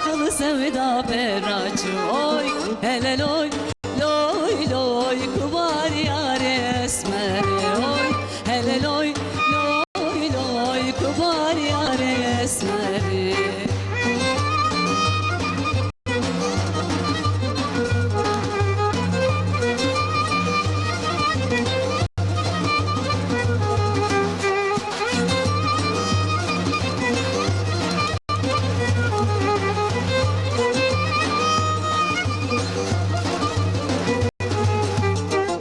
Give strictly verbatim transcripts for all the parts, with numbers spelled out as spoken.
Dil sevda pera çû oy, hele loy, loy, loy, ku bar yarê esmerê oy, hele loy, loy, loy, ku bar yarê esmerê.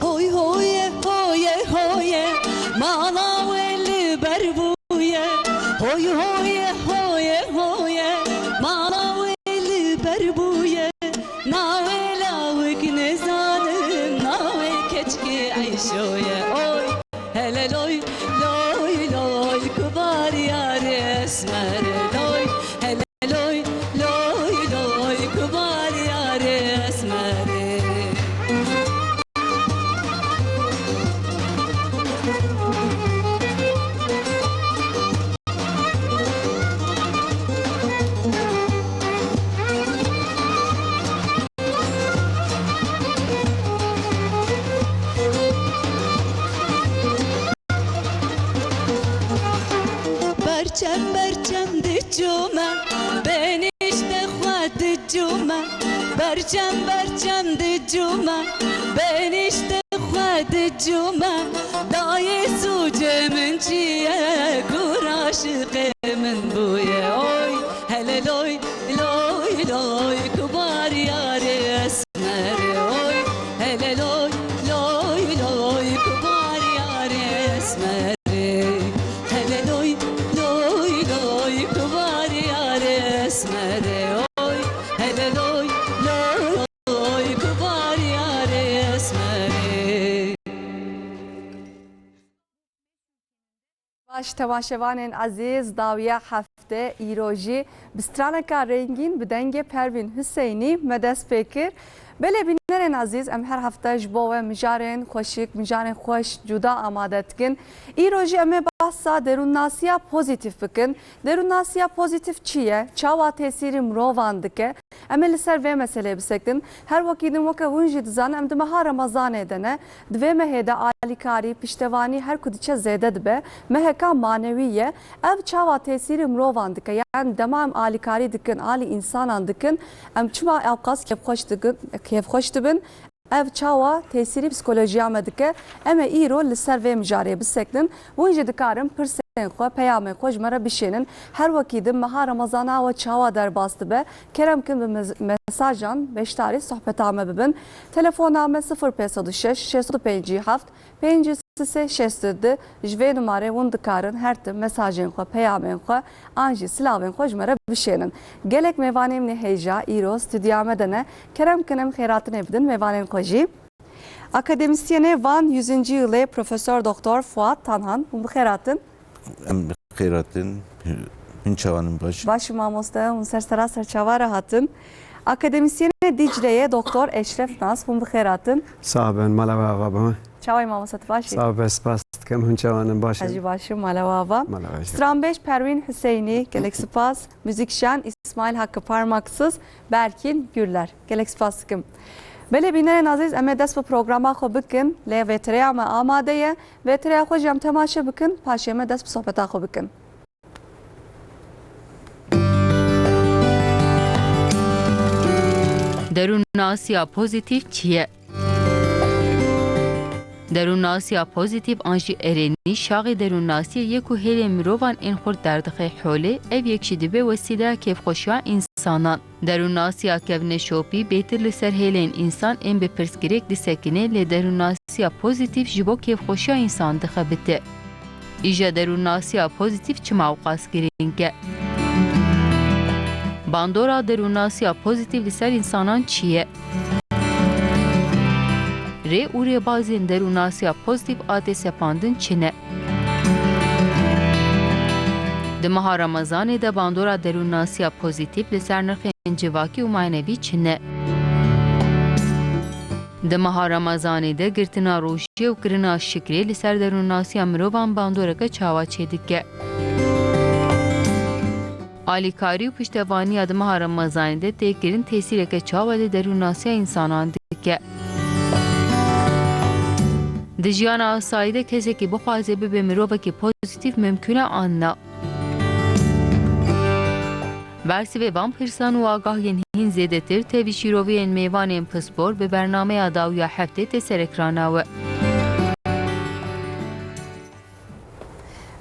Hoy hoye, hoye, hoye, mala we li ber bûye. Hoy hoye, hoye, hoye, mala we li ber bûye. Navê lawik nêzanim, navê keçikê Eyşo ye. Oy, hele loy, loy, loy, ku bar yarê esmer e. Loy, hele loy, loy, loy, ku bar yarê esmer e. Berçem berçem dicûme, benîşte xwe dicûme. Berçem berçem dicûme, benîşte xwe dicûme. Dayê sûcê min çi ye, ku aşiqê min bûye. Oy, hele loy, loy, loy, ku bar yarê esmerê. Oy, hele loy, loy, loy, ku bar yarê esmerê. Hele loy, loy, loy, ku bar yarê esmerê. Oy, hele loy, loy, loy, ku bar yarê esmerê. Baş temaşevanên ezîz, dawiya hefte îro jî bi straneka rengîn bi dengê Pervîn Huseynî me dest pê kir. Belê bînerên ezîz, em her hefte ji bo we mijarên xweşik, mijarên xweş cuda amade dikin. Îro jî em ê behsa derûnnasiya pozîtîf bikin. Derûnnasiya pozîtîf çi ye? Çawa tesîrî mirovan dike? Em ê li ser vê meseleyê bisektin. Her wekî din, weke hûn jî dizanin, em di meha Remezanê de ne. Di vê mehê de alîkarî, piştevanî her ku diçe zêde dibe. Meheka manewî ye. Ev çawa tesîrî mirovan dike? Yani dema em alîkarî dikin, alî însanan dikin, em çima ewqas kêfxweş dikin, kêfxweş dibin? Ev çawa tesîrî psîkolojiya me dike? Em ê îro li ser vê mijarê bisekinin. Hûn jî dikarin pirsên xwe, peyamên xwe ji me re bişênin. Her wekî din meha Remezana we çawa derbas dibe? Kerem kin bi mez-, mesajan beşdarî sohbeta me bibin. Telefona me sifir pênc sed û şeş, şeş sed û pêncî heft, pêncî sê şeş sed û du. Ji vê numarê hûn dikarin her tim mesajên xwe, peyamên xwe an jî silavên xwe ji me re bişênin. Gelek mêvanên min ê hêja îro stûdyoya me de ne. Kerem kin em xêratinê bidin mêvanên xwe jî. Akademîsyenê Van yüzüncü yılı Profesör Doktor Fuat Tanhan, hûn bi xêr hatin. Em bi xêr hatin. Hûn çawa ne, baş? Baş in mamoste, hûn ser sera ser çava re hatin. Akademîsyenê Dicleyê Doktor Eşref Nas, hûn bi xêr hatin. Sax bin, mala we ava be. Çawa yî mamoste, tu baş î? Sax be, spas dikim, hûn çawa ne, baş in? Ez jî baş im, mala we ava. Mala we jî. Stranbêj Perwîn Huseynî, gelek spas. Muzîkşen Îsmaîl Hakkı Parmaksız, Berkin Gürler. Gelek spas dikim. Belê bînerên ezîz, em ê dest bi programa xwe bikin, lê vêtereya me amade ye. Vêtereya xwe jî em temaşe bikin, paşê me dest bi sohbeta xwe bikin. Derûnnasiya pozîtîf çi ye? Derûnnasiya pozîtîf an jî erênî şaxê derûnnasiyê ye ku hêlên mirovan ên xurt derdixe holê, ev yek jî dibe wesîleya kêfxweşiya însanan. Derûnnasiya kevneşopî bêtir li ser hêlên însan ên bi pirsgirêk disekine, lê derûnnasiya pozîtîf ji bo kêfxweşiya însan dixebite. Îja derûnnasiya pozîtîf çima ewqas girîng e? Bandora derûnnasiya pozîtîf li ser însanan çi ye? Rê û rêbazên derûnnasiya pozîtîf a tê sepandin çi ne? Di meha Remezanê de bandora derûnnasiya pozîtîf li ser nirxên civakî û manevî çi ne? Di meha Remezanê de girtina rojiyê û kirina şikrê li ser derûnnasiya mirovan bandoreke çawa çêdike? Alîkarî û piştevaniya di meha Remezanê de tê kirin tesîreke çawa li derûnnasiya însanan dike? Di jiyana asayî de kesekî bixwaze bibe mirovekî pozîtîf mimkun e an na? Bersivê van pirsan û agahiyên hîn zêdetir tevî şîroviyên mêvanên pispor bi bernameya dawiya heftê tê ser ekrana we.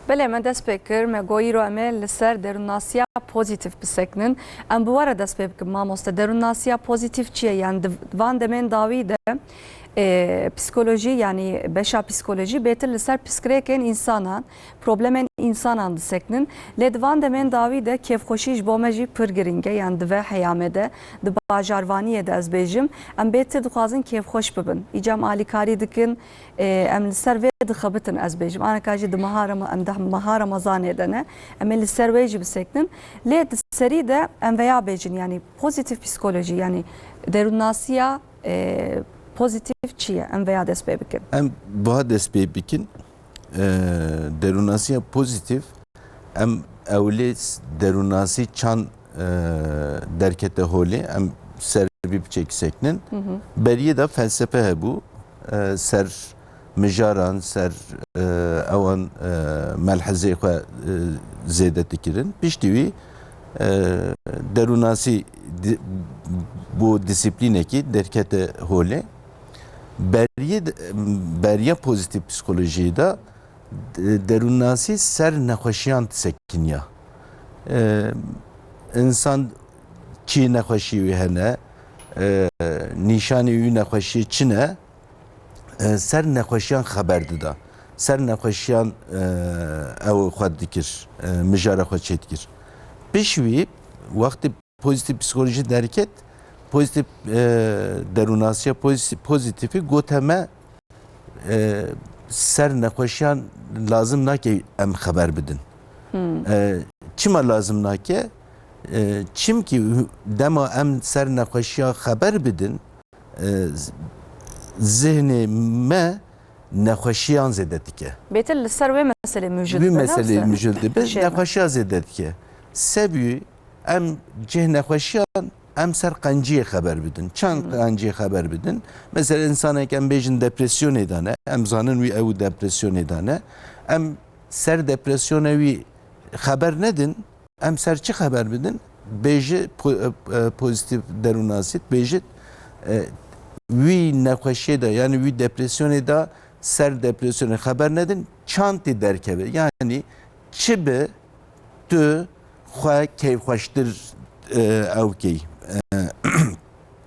Belê, me dest pê kir, me got îro em ê li ser derûnnasiya pozîtîf bisekinin. Em bi we re dest pê bikin, mamoste. Derûnnasiya pozîtîf çi ye? Yani di van demên dawî de, e, psîkolojî, yani beşa psîkolojî bêtir li ser pirsgirêkên însanan, problemên însanan disekinin. Lê di van demên dawî de kêfxweşî ji bo me jî pir girîng e, yani di vê heyamê de, di bajarvaniyê de ez bêjim, em bêtir dixwazin kêfxweş bibin. Îca em alîkarî dikin, Ê, em li ser vê dixebitin, ez bêjim. Aneka jî di meha Rema-, em di meha Remezanê de ne. Em ê li ser wê jî bisekinin. Lê di serî de em veya bêjin, yanî pozîtîf psîkolojî, yanî derûnnasiya, e, pozîtîf çi ye? Em veya dest pê bikin. Em buha dest pê bikin. E, derûnnasiya pozîtîf, em ewlê s-, derûnnasî çan, e, derkete holê, em ser vî piçekî sekinin. Hı hı. Beriyê de felsefe hebû, e, ser mijaran, ser, e, ewan, e, melhezê xwe, e, zêde dikirin. Piştî wî, e, derûnnasî di-, bo disiplînekî derkete holê. Beriyê de, beriya pozîtîf psîkolojiyê de, de-, derûnnasî ser nexweşiyan disekiniya. E, însan çi nexweşî wî hene, e, nîşanî wî nexweşiyê çi ne, e, ser nexweşiyan xeber dida. Ser nexweşiyan, e, ew xwe dikir, e, mijara xwe çêdikir. Piş wî, wextê pozîtîf psîkolojî derket, pozîtîf, e, derûnasiya pozî-, pozîtîfî gote me, e, ser nexweşiyan lazim nake em xeber bidin. Hmm. E, çima lazim nake? E, çimkî dema em ser nexweşiya xeber bidin, e, z-, zihnê me nexweşiyan zêde dike. Bêtir li ser wê meselê mijûl dibe, ne? Wî meselê mijûl dibe, nexweşiya zêde dike. Sebî em cih nexweşiyan, em ser qenciyê xeber bidin. Çend Hmm. qenciyê xeber bidin? Mesela, însanek em bêjin depresyonê de ne, em zanin wî ew depresyonê de ne. Em ser depresyona wî xeber nedin, em ser çi xeber bidin? Bêjit po-, e, e, pozîtîf derûnasît, bêjit, e, wî nexweşiyê de, yani wî depresyonê de ser depresyonê xeber nedin, çan tê derkeve. Yani çi bi tu xwe keyfxweştir, e, ew key, e,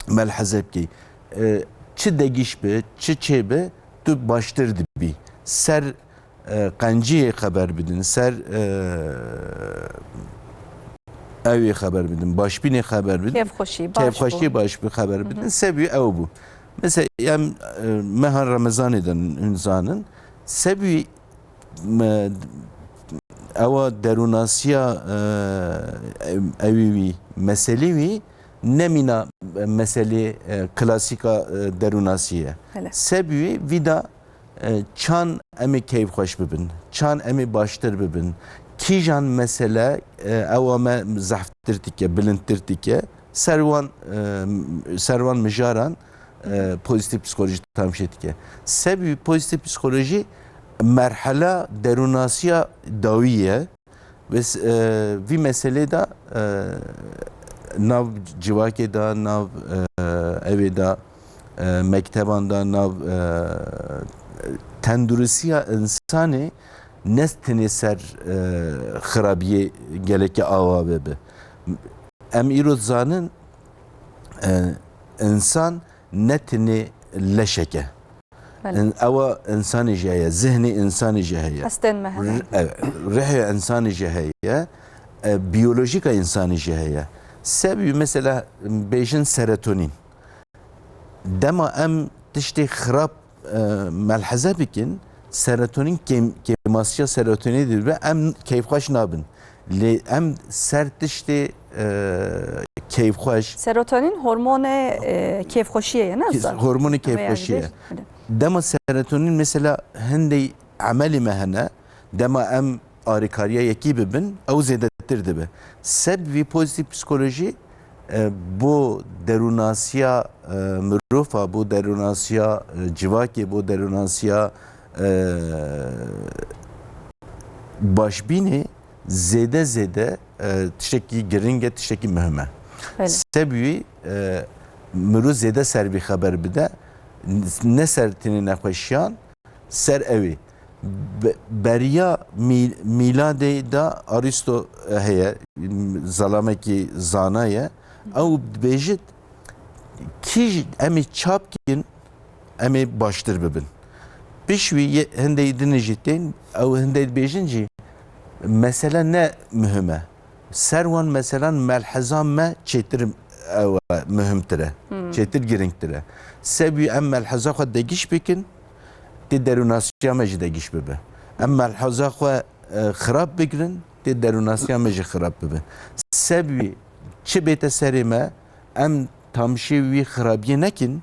melheze bikey. E, çi degîş bi, çi çê bi, tu baştir dibî. Ser, e, qenciyê xeber bidin, ser, e, ewê xeber bidin, başbînê xeber bidin. Keyfxweşî, baş Keyfxweşî bû. Başbî xeber Hı hı. bidin. Sebî ew bû. Mesela, em, e, meha Remezanê de hûn zanin. Sebî me, ewa derûnasiya, e, ewî wî, meselî wî, nemîna meselê, e, klasîka, e, derûnasî ye. Hele. Sebî wî, vî da, e, çan em ê keyfxweş bibin, çan em ê baştir bibin, kîjan mesele, e, ewa me zehftir dike, bilindtir dike, ser wan, e, ser wan mijaran, e, pozîtîf psîkolojî tamşê dike. Sebî pozîtîf psîkolojî merhela derûnasiya dawî ye. Ve s-, e, vî meselê de, e, nav civakê de, nav, e, evê de, e, mekteban de, nav, e, tenduristiya însanê ne tenê ser, e, xirabiyê gelekî ava vebe. Em îro zanin, e, însan ne tenê leşek e. Belê. In-, ewa însanê jî heye, zihnê însanê jî heye. Hestên me hene. R-, e, rihê însanê jî heye, e, biyolojîka însanê jî heye. Sebî mesela bêjin serotonîn. Dema em tiştê xirab, e, melheze bikin, serotonîn kêm-, kêmasiya serotonînê dibe, em keyfxweş nabin. Lê em ser tiştê, e, keyfxweş. Serotonîn hormonê, e, keyfxweşiyê ye, ne? Hormonê keyfxweşiyê ye. Dema serotonîn mesela hindê emelê me hene, dema em arêkariya yekî bibin, ew zêde çêtir dibe. Seb vî pozîtîf psîkolojî, e, bo derûnasiya, e, mirofa, bo derûnasiya, e, civakê, bo derûnasiya, e, başbînê zêde zêde, e, tiştekî giring e, tiştekî muhim e. Belê. Seb wî, e, mirov zêde ser vî xeber bide, ne ser tenê nexweşiyan, ser ew ê. Be-, beriya mî-, mîladê de Aristo heye, zelamekî zana ye. Ew dibêjit, kî jî em ê çap kin, em ê baştir bibin. Pişt wî yê hindê din jî tên, ew hindê dibêjin jî, mesele ne muhim e. Ser wan meselan melheza me çêtir ew e, muhimtir e, Hmm. çêtir giringtir e. Seb wî em melheza xwe degiş bikin, tê derûnasiya me jî degiş bibe. Em melheza xwe, e, xirab bigirin, tê derûnasiya me jî xirab bibe. Seb wî çi bête serê me, em tamşê wî xirabiyê nekin,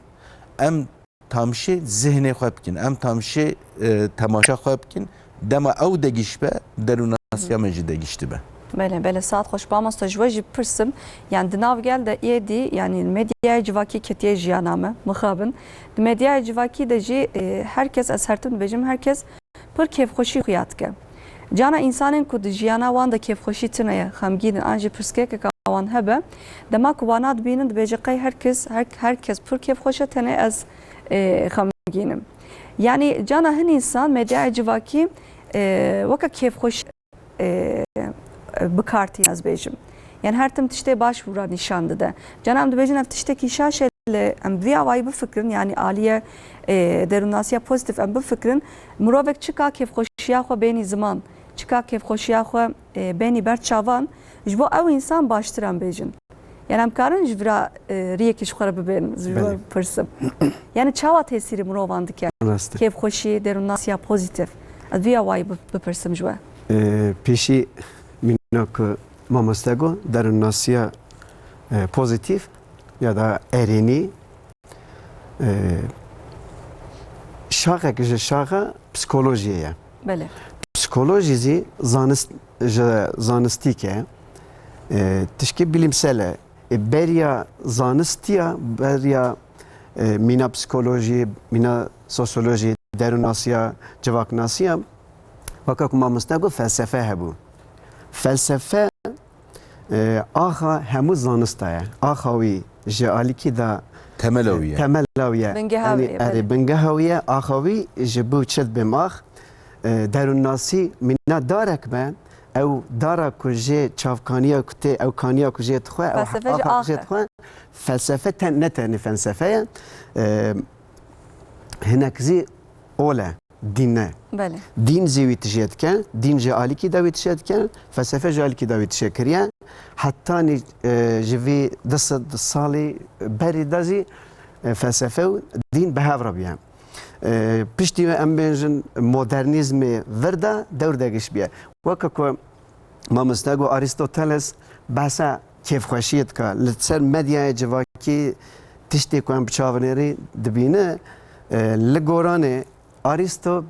em tamşê zihnê xwe bikin, em tamşê, e, temaşa xwe bikin, dema ew degiş be, derûnasiya me jî degiş dibe. Belê, belê, saet xweş. Mamoste, ji we jî pirsim, yani di nav gel de êdî, yani medyaya civakî ketiye jiyana me, mixabin. Di medyaya civakî de jî, e, her kes, ez her tim dibêjim, her kes pir kêfxweşî xuya dike. Cana însanên ku di jiyana wan de kêfxweşî tune ye, xemgîn in, an jî pirsgirêkeka wan hebe, dema ku wana dibînin, dibêje qey her kes, her, her kes pir kêfxweş e, tenê ez, e, xemgîn im. Yanî cana hin însan medyaya civakî, e, weke kêfxweşî e, bi kar tîne, ez bêjim. Yani her tim tiştê baş wira nîşan dide. Cana em dibêjin ev tiştekî şaş e, lê em vî awayî bifikirin, yani aliyê, e, derûnnasiya pozîtîf em bifikirin, mirovek çika kêfxweşiya xwe bênî ziman, çika kêfxweşiya xwe, e, bênî ber çavan, ji bo ew însan baştir em bêjin. Yani em karin ji vira, e, riyekî ji xwe re bibêrin, ji vira Belê. pirsim. Yani çawa tesîrê mirovan dike? Rast e. Kêfxweşî, derûnnasiya pozîtîf. Ez vî awayî bi-, bipirsim ji we. E, pêşî mîna ku mamoste got, derûnnasiya, e, pozîtîf ya da erênî, e, şaxek ji şaxa psîkolojiyê ye. Belê. Psîkolojî zî zanist-, ji zanistî ke, e, tişkî bilîmsel e. E, beriya zanistiya, beriya, e, mîna psîkolojî, mîna sosyolojî, derûnnasiya, civaknasiya, weke ku mamoste got, felsefe hebû. Felsefe, e, axa hemû zanista ye. Axa wî ji alîkî de Temela wî ye. temela wî ye. Bingeha Yani, wî ye, erê, belê. bingeha wî ye. Axa wî ji bo çi dibêm ax? E, derûnnasî mîna darek be. Ew dara ku jê çavkaniya ku tê, ew kaniya ku jê dixwe, ew Felsefe ji axa ku ax jê e. dixwe, felsefe ten-, ne tenê felsefe ye. E, hinek zî ol e, dîn ne. Belê. Dîn zî wî tijê dike, dîn ji alîkî de wî tijê dike, felsefe ji alîkî de wî tijê kiriye. Hetanî, e, ji vî du sed salî berî de zî, e, felsefe û dîn bi hev re bûye. E, piştî wê em bêjin modernîzmê vir de dewr degiş bûye. Weke ku mamoste got, Aristoteles behsa kêfxweşiyê dike. Li ser medyaya civakî tiştê ku em bi çavinêrî dibîne, e, li goranê Aristo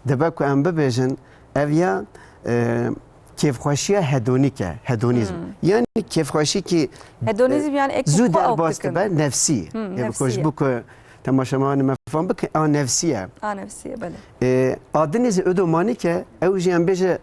dibe ku em bibêjin, ev ya, e, kêfxweşiya hedonîk e, hedonîzm. Hmm. Yani kêfxweşîkî, Hedonîzm e, yani ek zû xwe awk derbas dikin. dibe, nefsî. Hmm, Ê, nefsî ku ji ye. bo ku temaşevanê me fam bike, a nefsî ye. A nefsî ye, belê. E, a dinê zî odomanîk e, ew jî em bêje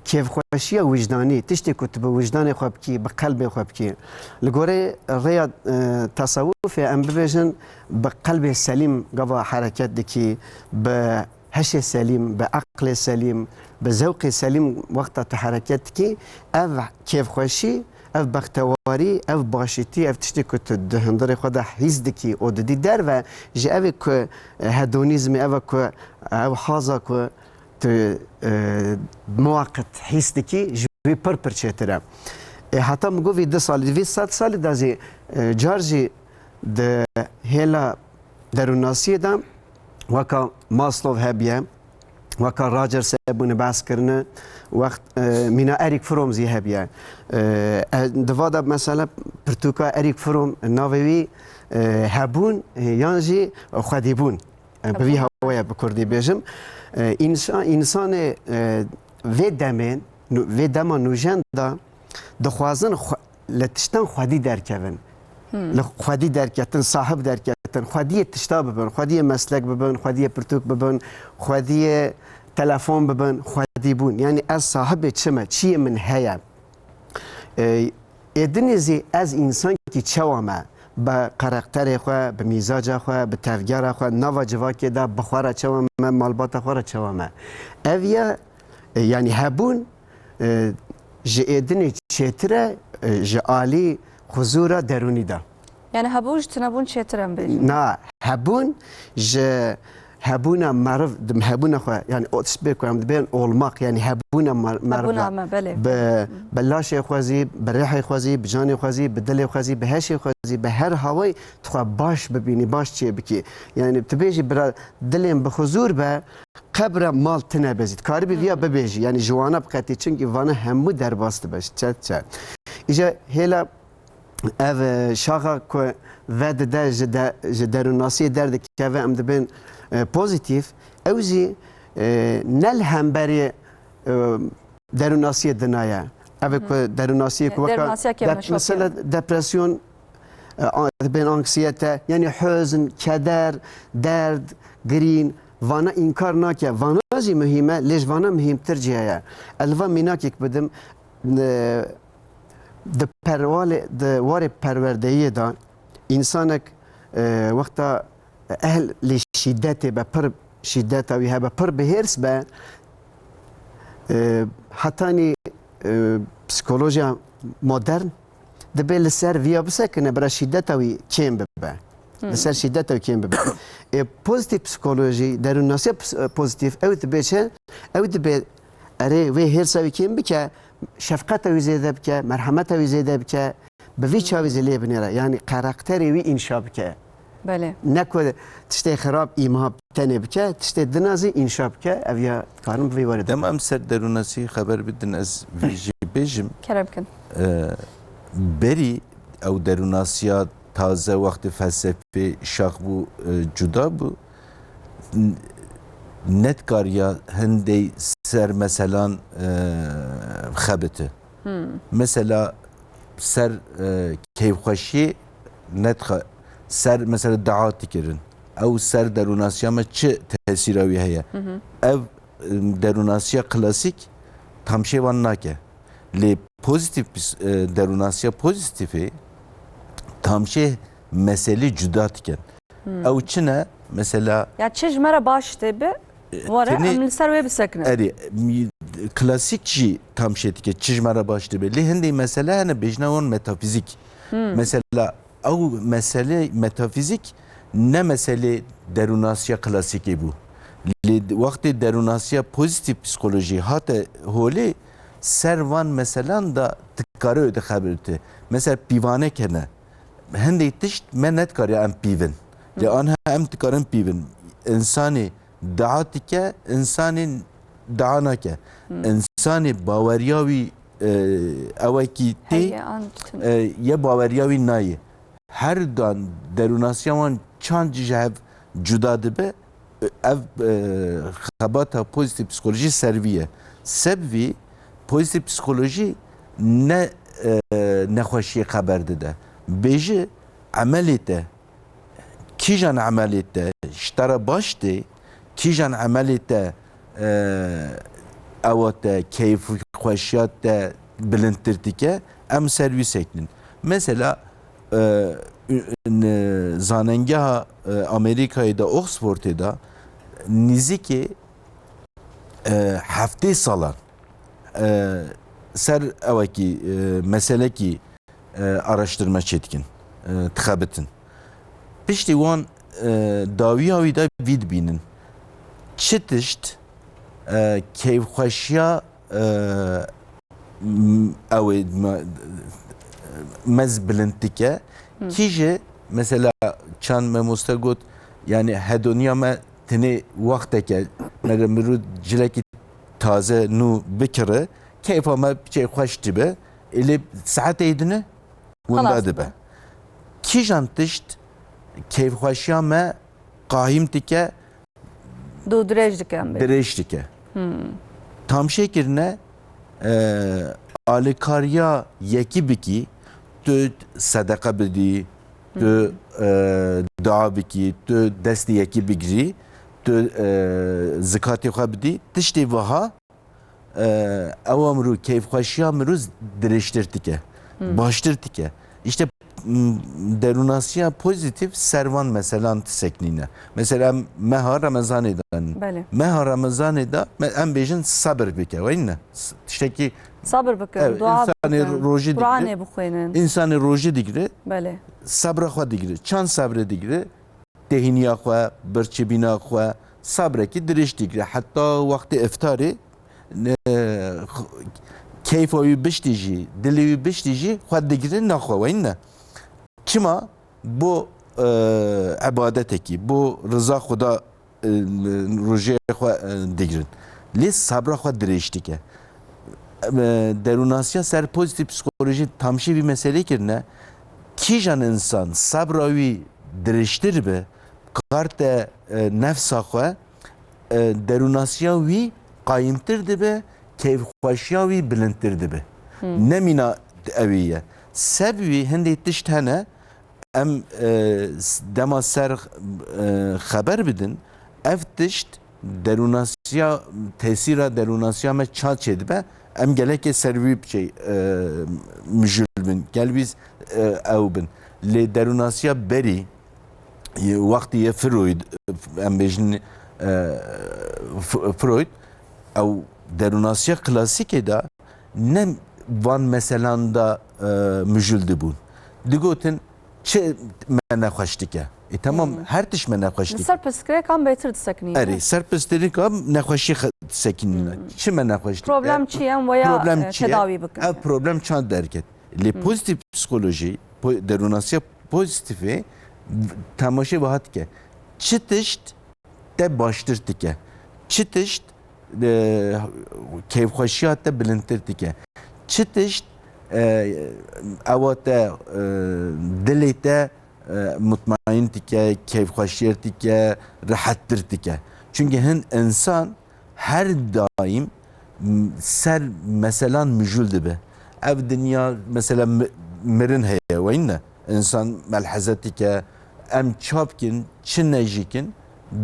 kêfxweşiya wijdanî, tiştê ku tu bi wijdanê xwe bikî, bi qelbê xwe bikî. Li gorê rêya, e, tesewufê em bibêjin, bi qelbê selîm gava hereket dikî, bi heşê selîm, bi eqlê selîm, bi zewqê selîm wexta tu hereket dikî, ev kêfxweşî, ev bextewarî, ev başîtî, ev tiştê ku tu di hundirê xwe de hîs dikî û didî derve, ji evê ku, e, hedonîzmê, ev e ku, ev haza ku tu, e, muwaqit hîs dikî, ji wî pir pir çêtir e. E, heta min got vî du salî, vî sed salî de zî, e, car jî di hêla derûnnasiyê de weka Maslow hebiye, weka Rogers hebûne behs kirine, wext, e, mîna Erîk Fromm zî hebiye. E, e, di va de mesela pirtûka Erîk Fromm navê wî, e, hebûn, e, yan jî xwedîbûn. E, bi vî Hebûn. hawaya bi kurdî bêjim. E, însa-, însanê, e, vê demê, nû-, vê dema nûjen de, dixwazin xwe-, li tiştan xwedî derkevin. Li xwedî derketin, sahib derketin, xwediyê tişta bibin, xwediyê meslek bibin, xwediyê pirtûk bibin, xwediyê telefon bibin, xwedî bûn. Yani ez sahibê çi me, çiyê min heye. E, ê dinê zî ez însankî çewa me, bi karakterê xwe, bi mîzaca xwe, bi tevgera xwe, nava civakê de bi xwe re çewa me, malbata xwe re çewa me. Ev ya, e, yani hebûn, e, ji ê dinê çêtir e, e, ji alî huzûra derûnî de. Yani hebûn ji tunebûn çêtir em bêjin. Na, hebûn ji hebûna meriv, di hebûna xwe, yani o tişt bê ku em dibên olmak, yani hebûna mer-, meriv Hebûna de me, belê. bi, bi laşê xwe zî, bi rêhê xwe zî, bi canê xwe zî, bi dilê xwe zî, bi heşê xwe zî, bi her hawayî tu xwe baş bibînî, baş çê bikî. Yani tu bêjî bira dilên bi huzûr be, qebra mal tine be zî. Dikaribî viya bibêjî, yani ji wana biqetî, çimkî vana hemû derbas dibe, çet çet. Îja hêla ev, e, şaxa ku vedide ji de, ji derûnasiyê derdikeve, em dibên, e, pozîtîf, ew jî, e, ne li hemberî, e, derûnasiyê dina ye. Ev e ku derûnasiyê ku weka Derûnasiya kêmine dep-, şokê. mesela depresyon, e, a-, dibên anksiyete, yani huzn, keder, derd, girîn, vana înkar nake. Vana jî muhîm e, lê ji vana muhîmtir jî heye. Ez li van mînakek bidim, e, di perwalê, di warê perwerdeyiyê de însanek, e, wexta ehl lê şîdetê be, pir şîdeta wî hebe, pir bihêrs be, e, hetanî, e, psîkolojiya modern dibê li ser viya bisekine, bira şîdeta wî kêm bibe. Li ser şîdeta wî kêm bibe. E, pozîtîf psîkolojî, derûnnasiya pis-, pozîtîf, ew dibê çi? Ew dibê, erê, wê hêrsa wî kêm bike, şefqeta wî zêde bike, merhemeta wî zêde bike, bi vî çavî zî lê binêre. Yani karakterê wî înşa bike. Belê. Ne ku tiştê xirab îmha tenê bike, tiştê dina zî înşa bike, ev ya karin bi vî warê de. Dema em ser derûnasî xeber bidin, ez vî jî bêjim. Kerem kin. E, berî ew derûnasiya taze wextê felsefê şax bû, e, cuda bû. N-, nedikariya hindê ser meselan, e, xebiti. Mesela ser, e, keyfxweşiyê nedixa-, ser mesela dua dikirin. Ew ser derûnasiya me çi tesîra wî heye? Ev, e, derûnasiya klasîk tamşê wan nake. Lê pozîtîf pis-, e, derûnasiya pozîtîfê tamşê meselî cuda dikin. Ew çi ne? Mesela Ya çi ji me re baş tê bi, were tenê em li ser wê bisekinin. Erê, mi-, klasîk jî tamşê dike, çi ji me re baş dibe. Lê hindê mesele hene bêjina wan metafîzîk. Mesela ew mesele metafîzîk ne meselê derûnasiya klasîkê bû. Lê wextê derûnasiya pozîtîf psîkolojî hate holê, ser van meselan da dikare wê de xebir bite. Mesela pîvanek hene. Hindê tişt me nedikariya em pîvin. Lê anha em dikarin pîvin. Însanê dua dike, însanê dua nake. Însanê baweriya wî, e, ewekî tê, Heye an tune. e, ye baweriya wî nayê. Her dan derûnasiya wan çand ji hev cuda dibe, ev, e, xebata pozîtîf psîkolojî ser vî ye. Seb vî pozîtîf psîkolojî ne, e, nexweşiyê xeber dide. Bêje emelê te, kîjan emelê te ji te re baş tê, kîjan emelê te, e, ewa te, keyf û xweşiya te bilindtir dike, em ser wî sekinin. Mesela, e, n-, zanengeha, e, Amerîkayê de, Oxfordê de nîzikê, e, heftê salan, e, ser ewekî, e, meselekî, e, araştirme çêdikin, e, dixebitin. Piştî wan, e, dawiya wî de vî dibînin. Çi tişt, e, keyfxweşiya, e, m-, ew ê me, me z bilind dike. Kî jî mesela çand memoste got, yani hedoniya me tenê wexteke, me re mirû cilekî taze nû bikire, keyfa me piçê xweş dibe, ê lê saetê din e, winda Xelas dibe. Dibe. Kîjan tişt keyfxweşiya me qahîm dike, Dû dirêj dike em bê. Dirêj dike. Tamşê kirine, e, alîkariya yekî bikî, tu sedeqe bidî, tu, e, dua bikî, tu destê yekî bigirî, tu, e, zikatê xwe bidî, tiştê wiha, e, ewa mirû keyfxweşiya mirû dirêjtir dike, baştir dike. Îşte, m, derûnasiya pozîtîf ser van meselan disekinîne. Mesela em meha Remezanê de ne. Belê. Meha Remezanê de me, em bêjin sebir bike, weyne? S-, tiştekî Sabir bikin, Evet, dua insanê bikin, rojî digire. Qur'anê bixwînin. İnsanê rojî digire. Belê. Sebra xwe digire. Çand sebrê digire? Tehiniya xwe, birçîbîna xwe, sabrekî dirêj digire. Heta wextê iftarê, ne, keyfa wî biştî jî, dilê wî biştî jî xwe digire naxwe, weyne? Çima? Bo, e, ebadetekî, bo riza Xuda, e, rojê xwe, e, digirin. Lê sabra xwe dirêj dike. E, derûnasiya ser pozîtîf psîkolojî tamşê vî meselê kirine. Kîjan insan sabra wî dirêjtir be, karte, e, nefsa xwe, e, derûnasiya wî qayîmtir dibe, keyfxweşiya wî bilindtir dibe. Hmm. Ne mîna ewî ye. Seb wî hindê tişt hene, em, e, s-, dema ser, e, xeber bidin, ev tişt derûnasiya, tesîra derûnasiya me ça çêdibe, em gelekê ser wî biçey, e, mijûl bin, gel wî, e, ew bin. Lê derûnasiya berî, yê wextî yê Freud, em bêjin, e, F-, Freud, ew derûnasiya klasîkê de ne van meselan de, e, mijûl dibûn. Digotin, çi me nexweş dike? E, temam, Hmm. her tişt me nexweş Li dike. ser pirsgirêkan bêtir disekinîne. Erê, ser pirsgirêkan nexweşî xe-, disekinîne. Hmm. Çi me nexweş dike? Problem çi ye? Em weya, Problem e, çi ye? tedawî bikin. Ev problem çand derket. Lê Hmm. pozîtîf psîkolojî, po-, derûnasiya pozîtîfê temaşê wiha dike. Çi tişt te baştir dike? Çi tişt, e, keyfxweşiya te bilindtir dike? Çi tişt, e, ewa te, e, dilê te, e, mutmaîn dike, keyfxweşiyê dike, rehettir dike? Çünkü hin insan her daim m-, ser meselan mijûl dibe. Ev dinya mesela mi-, mirin heye, weyne? Însan melheze dike, em ça bikin, çi nejîkin,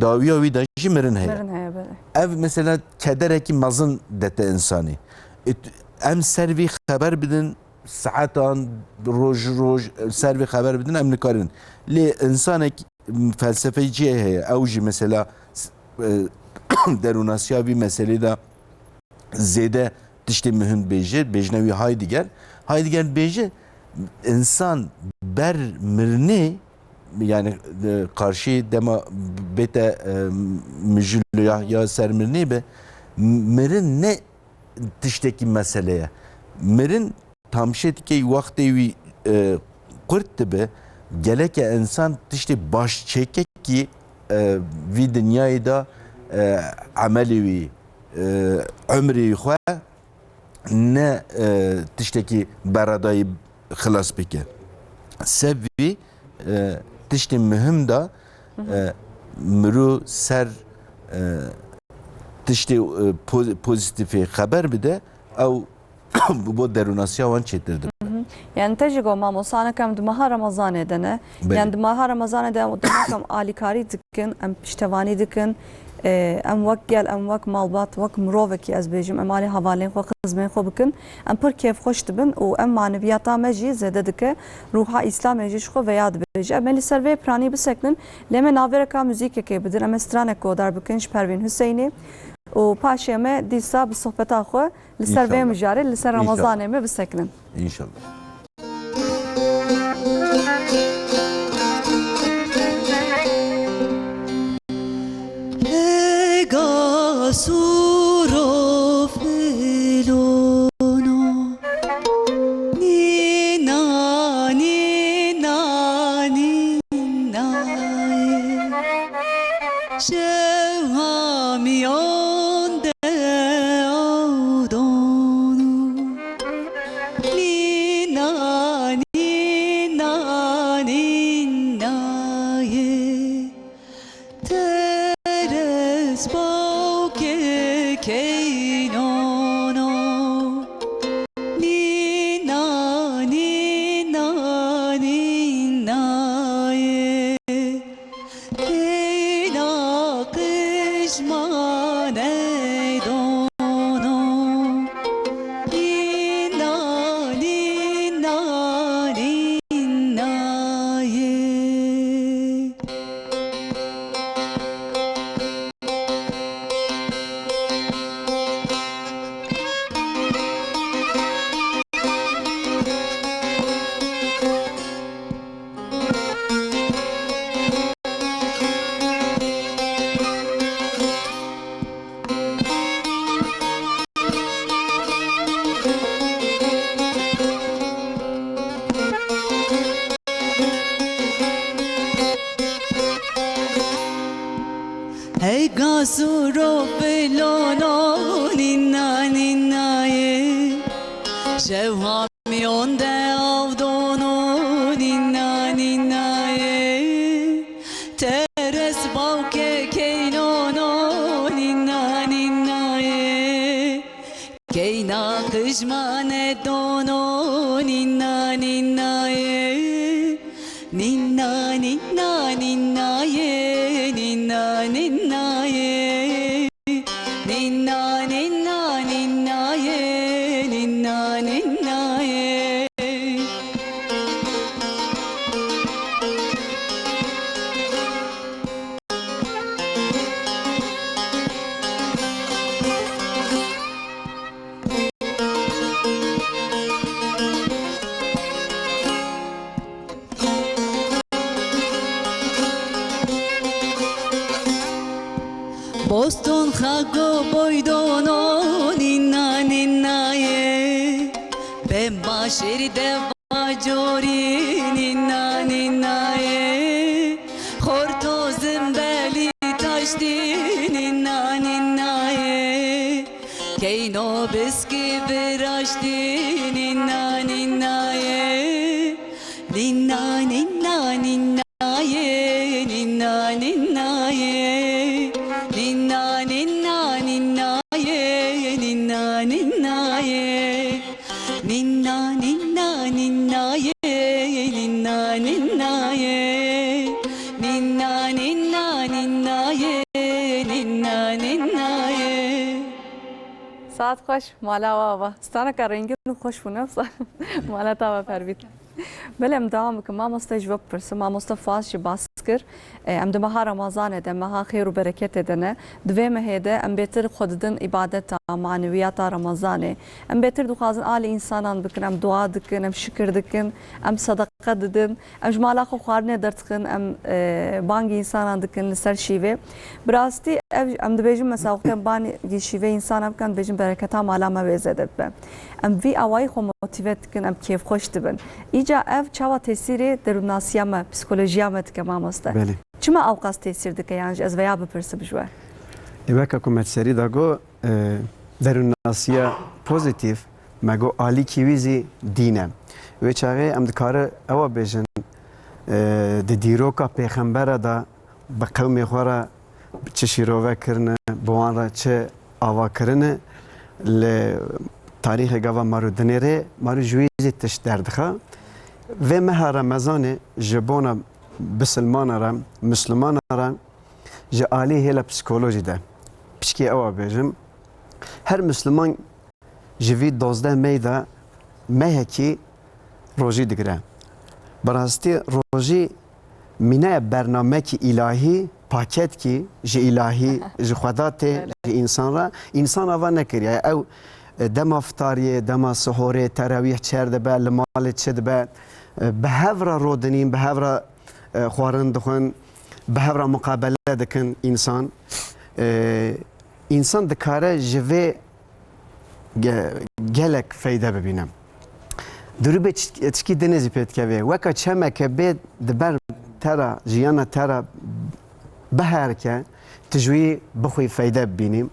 dawiya wî de jî mirin heye. Mirin heye, belê. Ev mesela kederekî mezin dete însanî. E, t-, em ser vî xeber bidin, saetan, roj roj ser vî xeber bidin, em nikarin. Lê însanek, m, felsefeyê cihê heye, ew jî mesela s-, e, derûnasiya vî meselê de zêde tiştê muhim dibêje, dibêjine wî Heidegger. Heidegger dibêje, însan ber mirinê, yani, e, karşî dema bête, e, mijûliya ya ser mirinê be, mirin ne tiştekî mesele ye. Mirin tamşê dike wextê wî, e, qurt dibe, geleke însan tiştê baş çêke kî, e, vî dinyayê de, e, emelê wî, e, umrê wî xwe ne, e, tiştekî beredayî xilas bike. Sebî, e, tiştê muhim de, e, mirû ser, e, tiştê, e, poz-, pozîtîfê xeber bide, ew bi bo derûnasiya wan çêtir dibe. Hı hı. Yani te jî got mamosta, nek em di meha Remezanê de ne. Belê. Yani di meha Remezanê de em, em alîkarî dikin, em piştevanî dikin. E, em wek gel, em wek malbat, wek mirovekî ez bêjim, em alî hevalên xwe, xizmên xwe bikin. Em pir kêfxweş dibin û em maneviyata me jî zêde dike. Ruha Îslamê jî ji xwe veya dibêje. Em ê li ser vê piranî bisekinin. Lê me navêreka muzîkekê bidin. Em ê stranek godar bikin ji Pervîn Huseyinê. Û paşê me dîsa bi sohbeta xwe li ser vê mijarê, li ser Remezanê me bisekinin. Înşallah. Pegasus û Rofilono, nîna, nîna, nîna ye. Şewa miyan de awdon û nîna, nîna, nîna ye. Teres bawkê keynono. Gasûro filono nîna nînayê. Jew hamîyon de avdono nîna nînayê. Teres bawke keynono nîna nînayê. Keyna qijmane dono nîna nînayê. Nîna nîna nînayê, nîna nînayê. Nîna nîna nînayê, nîna nînayê. Boston xago boydono nîna nînayê. Bemba şêrî deva corî nîna nînayê. Xorto zimbelî taştî nîna nînayê. Keyno biskî viraştî nîna nînayê. Nîna nîna nînayê, nîna nînayê. Nîna nîna nînayê, nîna nînayê. Nîna nîna nînayê, nîna nînayê. Nîna nîna nînayê, nîna nînayê. Saet xweş, mala we ava. Straneke rengîn û xweş bû, ne wisa? Mala te ava, Pervîn. Belê, em dewam bikin. Mamoste, ji we bipirsim. Mamoste Fuat jî bas kir. E, em di meha Remezanê de, meha xêr û bereketê de ne. Di vê mehê de em bêtir xwe didin îbadeta, manewiyata Remezanê. Em bêtir dixwazin alî însanan bikin, em dua dikin, em şikir dikin, em sedeqe didin. Em ji mala xwe xwarinê derdixin, em, e, bangî însanan dikin li ser şîvê. Bi rastî ev, em dibêjin mesela wextê em bangî şîvê însanan bikin, em dibêjin bereketa mala me wê zêde bibe. Em vî awayî xwe motîve dikin, em kêfxweş dibin. Îca ev çawa tesîrê derûnnasiya me, psîkolojiya me dike, mamoste? Belê. Çima ewqas tesîr dike, yan jî ez veya bipirsim ji we? Ê, weke ku me di serî de got, e, derûnnasiya pozîtîf, me got alîkî wî zî dîn e. Wê çaxê em dikare ewa bêjin, e, di dîroka pêxembera de bi qewmê xwe re çi şîrove kirine, bi wan re çi ava kirine, li tarîxê gava maro dinêrê, maro ji wî zî tişt derdixe. Vê meha Remezanê ji bona bisilmana re, mislimana re, ji alî hêla psîkolojî de, piçkî ewa bêjim, her misliman ji vî dozdeh mey de mehekî rojî digire. Bi rastî rojî mînaya bernamekî îlahî, paketkî ji îlahî, ji Xweda tê, Belê. Ji însan re. Însan ava nekiriye. Ew, e, dema fitariyê, dema sihorê, terawîh çêr dibe, li malê çi dibe, e, bi hev re rodinîn, bi hev re, e, xwarin dixwin, bi hev re muqabele dikin însan. E, însan dikare ji vê ge-, gelek feyde bibîne. Dirûbê çi-, çikî dinê zî pê dikeve. Weka çemeke bê di ber te re, jiyana te re biherike, tu ji wî bixwî feyde bibînî.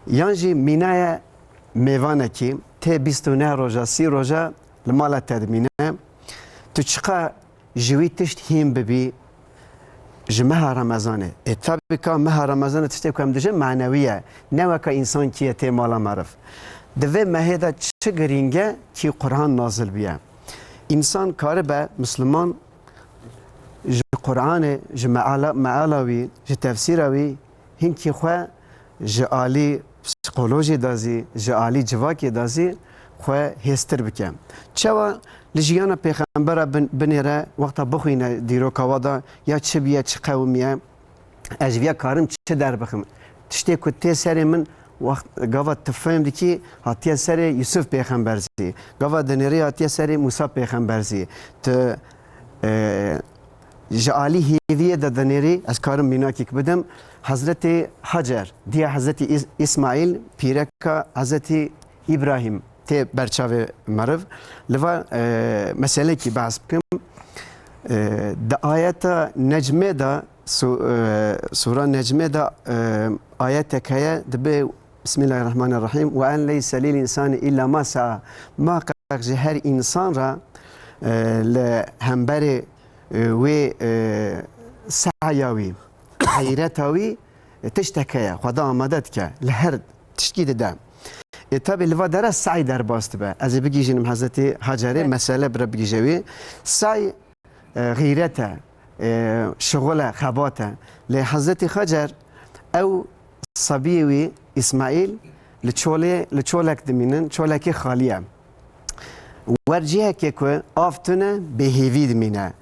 Yan jî mînaya mêvanekî tê bîst û neh roja, sî roja li mala te dimîne. Tu çiqa ji wî tişt hîn bibî ji meha Remezanê. Ê, tabî ka meha Remezanê tiştê ku em dijin manewî ye. Ne weka însan kî ye tê mala meriv. Di vê mehê de çi girîng e kî Quran nazil bûye. Însan karibe, misliman, ji Quranê, ji meala, meala wî, ji tefsîra wî, hinkî xwe ji alî psîkolojî de zî, ji alî civakê de zî xwe hêztir bike. Çawa li jiyana pêxembera bin-, binêre, wexta bixwîne dîroka wa de, ya çi bûye, çi qewimiye, ez ji viya karim çi derbixim? Tiştê ku tê serê min, wext gava tu fêm dikî, hatiye serê Yusuf pêxember zî. Gava dinêrî hatiye serê Musa pêxember zî. Tu, e, Ji alî hêviyê de dinêrî, ez karim mînakîk bidim. Hezretî Hacer, diya Hezretî Îs-, Îsmaîl, pîreka Hezretî Îbrahîm tê berçavê meriv. Li va, e, meselekî behs bikim. E, di ayeta Necmê de Su-, e, Sura Necmê de, e, ayetek heye, dibe, Bismillahirrahmanirrahim. "Ve en leyse lil insani illa ma sa'a." Muhakkak ji her insan re, e, li hemberê, e, wê, e, sa'ya wî, xeyreta wî, e, tiştek heye. Xweda amade dike. Li her tişkî dide. E, tabi li va dera sa'y derbas dibe. Ez ê bigihîjînim Hezretî Hacerê, Evet. mesele bire bigihîje wî. Sa'y e, xîret e, e, şixul e, xebat e. Lê Hezretî Xecer, ew sebiyê wî Îsmaîl li çolê, li çolek dimînin, çolekê xalî ye. Wer cihekê ku av tune, bêhêvî dimîne.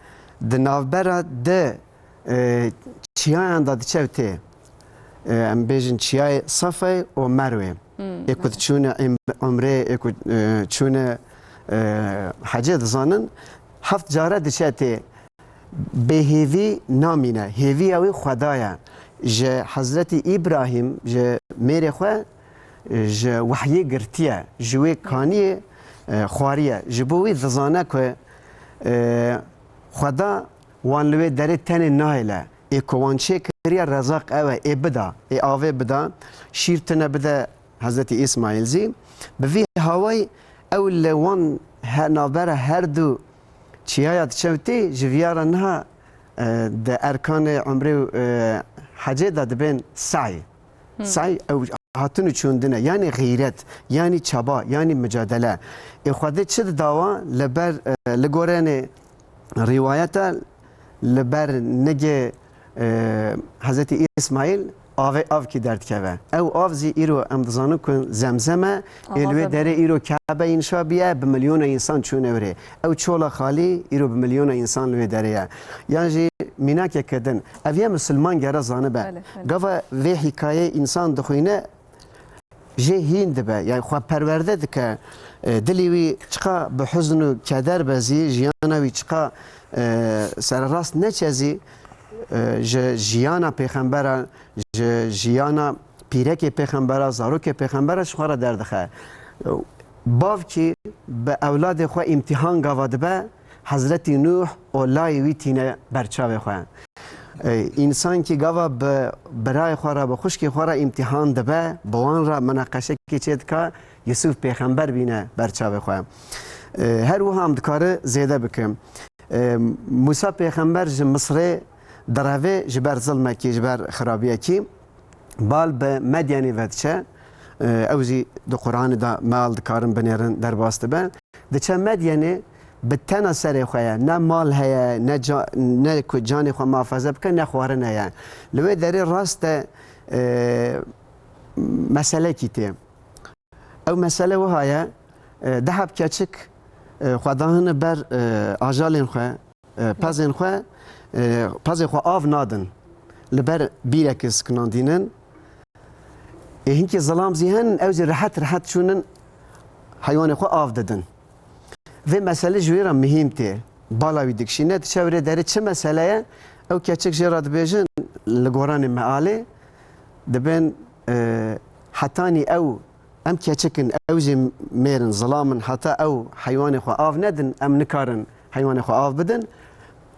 Di navbera di, e, çiyayan de diçe û tê. E, em bêjin çiyayê Sefayê û Merwê. Hmm, Ê ku evet. diçûne em-, umrê, ê ku, e, çûne, e, hecê dizanin, heft care diçe tê. Bêhêvî namîne. Hêviya wî Xweda ye. Ji Hezretî Îbrahîm, ji mêrê xwe, e, ji wehyê girtiye. Ji wê kaniyê, e, xwariye. Ji bo wî dizane ku, e, Xweda wan li wê derê tenê nahêle. Ê ku wan çêkiriye Rezaq ew e. Ê bida. Ê avê bida. Şîr tune bide Hezretî Îsmaîl zî. Bi vî hawayî ew li wan he-, navbera her du çiyaya diçe û tê, ji viya re niha, e, di erkanê umrê û, e, hecê de dibên sa'y. Hmm. Sa'y ew hatin û çûndin e. Yanî xîret, yanî çaba, yanî micadele. Ê Xwedê çi dida wan? Li ber, e, li gorenê rîwayeta li ber nigê, e, Hezretî Îsmaîl avê, avkî derdikeve. Ew av zî îro em dizanin ku Zemzem e. Ê li wê Zemzem. derê îro Kabe înşa biye, bi milyona însan çûne wê rê. Ew çola xalî îro bi milyona însan li wê derê ye. Yan jî mînakeke din. Ev ye misilman gere zanibe. Belê, belê. Gava vê hîkayeyê însan dixwîne, jê hîn dibe, yani xwe perwerde dike. E, dilî wî çiqa bi huzn û keder be zî, jiyana wî çiqa, e, sererast neçe zî, e, ji jiyana pêxembera, ji jiyana pîrekê pêxembera, zarokê pêxembera ji xwe re derdixe. Bavkî bi ewladê xwe îmtîhan gava dibe, Hezretî Nûh û layê wî tîne ber çavê xwe. E, însankî gava bi birayê xwe re, bi xwişkê xwe re îmtîhan dibe, bi wan re minaqeşekî çê dika, Yusuf pêxember bîne ber çavê xwe. E, her wiha em dikare zêde bike. E, Mûsa pêxember ji Misrê direve ji ber zilmekî, ji ber xirabiyekî. Bal bi Medyenê ve diçe. E, ew zî di Quranê de meal dikarin binêrin derbas dibe. Diçe Medyenê bi tena serê xwe ye. Ne mal heye, ne ca-, ne ku canê xwe muhafaze bike, ne xwarin heye. Li wê derê rast e, e, meselekî tê. Ew mesele wiha ye, e, du heb keçik, e, xwe dahine ber, e, ajalên xwe, e, pezên xwe, e, pezê xwe av nadin. Li ber bîrekê sikinandînin. Ê hinkî zilam zî henin, ew zî rehet rehet çûnin heywanê xwe av didin. Vê mesele ji wê re mihîm tê. Bala wî dikişîne, diçe wê derê çi mesele ye? Ew keçik jê re dibêjin, li goranê mealê dibên, e, hetanî ew, em keçik in, ew jî mêr in, zilam in, heta ew heywanê xwe av nedin, em nikarin heywanê xwe av bidin.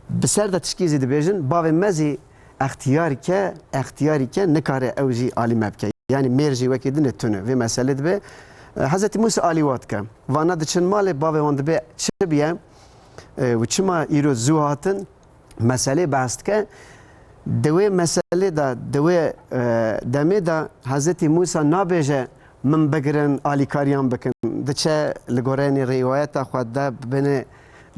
Bi ser de tişkî zî dibêjin, bavê me zî extiyar ke, extiyarî ke nikare ew jî alî me bike. Yanî mêr jî wekî din e tune. Vê meselê dibe, e, Hezretî Mûsa alî wa dike. Vana diçin malê, bavê wan dibe çi biye, e, û çima îro zû hatin, meselê behs dike. Di wê meselê de, di wê, e, demê de Hezretî Mûsa nabêje, "Min bigirin, alîkariyan bikin." Diçe li gorenê rîwayeta xwe de binê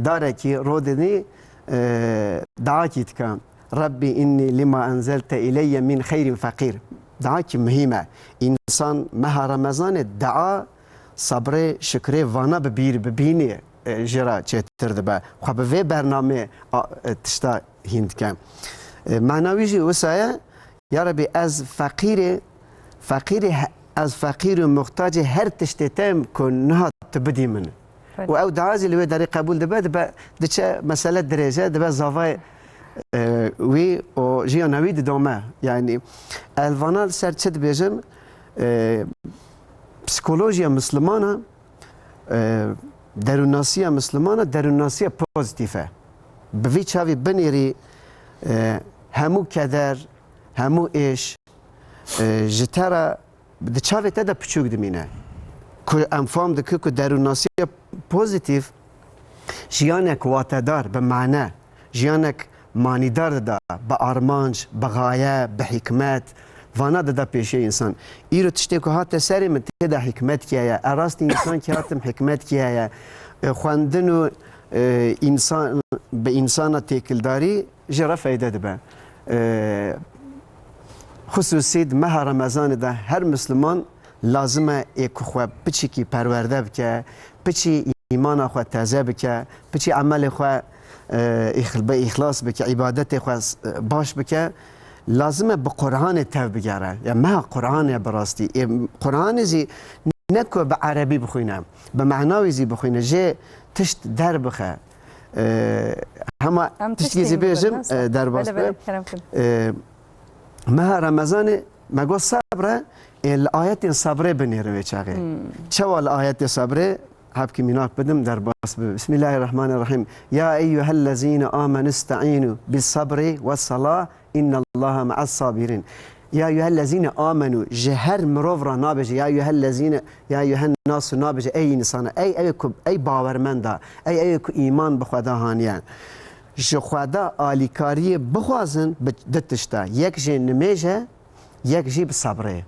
darekî rodinî, e, daakî dike. "Rabbî innî lima enzelte ileyye min xeyrin feqîr." Daakî muhîm e. Însan meha Remezanê dua, sebrê, şukrê vana bi bîr, bi bînê, e, jê re çêtir dibe. Xwe bi vê bernamê, a, e, tişta hîn dike. E, mena wî jî wisa ye, "Ya Rebî, ez feqîrê, feqîrê he-, ez feqîr û muxtacê her tiştê te yim ku niha tu bidî min." Belê. Û ew dua zî li wê derê qebûl dibe, dibe, diçe mesele dirêj e, dibe zavayê, e, wî û jiyana wî didome. Yanî, ez vana li ser çi dibêjim? E, psîkolojiya Mislimana, e, derûnnasiya Mislimana, derûnnasiya pozîtîf e. Bi vî çavî binêrî, e, hemû keder, hemû êş, e, ji te re di çavê te de piçûk dimîne. Ku em fam dikin ku derûnnasiya pozîtîf jiyanek watedar, bi mane, jiyanek manîdar dida, bi armanc, bi xaye, bi hikmet, vana dida pêşiya însan. Îro tiştê ku hate serê min tê de hikmet kiye ye. E, rastî însan ki hatim hikmet kiye ye. E, xwendin û, e, însan, bi însana têkildarî jê re feyde dibe. E, xusûsî di meha Remezanê de her Misliman lazim e ê ku xwe piçekî perwerde bike, piçî îmana xwe teze bike, piçî emelê xwe, e, îxl-, bi îxlas bike, îbadetê xwe s-, baş bike, lazim e bi Qur'anê tev bigere. Ya meha Qur'an e bi rastî. Ê, Qur'anê zî ne ku bi erebî bixwîne, bi mehna wî zî bixwîne, jê tişt derbixe. E, hema Em tiştkî tiştê zî bêjim, e, derbas Bele, be. bele, kerem kin. E, meha Remezanê me got sebre, ê, li ayetên sebrê binêrin vê çaxê. Hmm. Çawa li ayetê sebrê? Hebkî mînak bidim, derbas bibe. Bismillahirrahmanirrahim. Ya eyyuhellezîne amenu isteînû bis sabri wes salah, innallaha me'as sabirin. Ya eyyuhellezîne amenu, ji her mirov re nabêje, ya eyyuhellezîne, ya eyyuhen nasu nabêje, ey însana, ey, ey ku, ey bawermenda, ey, ey ku îman bi Xweda haniye. Ji Xweda alîkariyê bixwazin bi du tişta. Yek jê nimêj e, yek jî bi sebrê.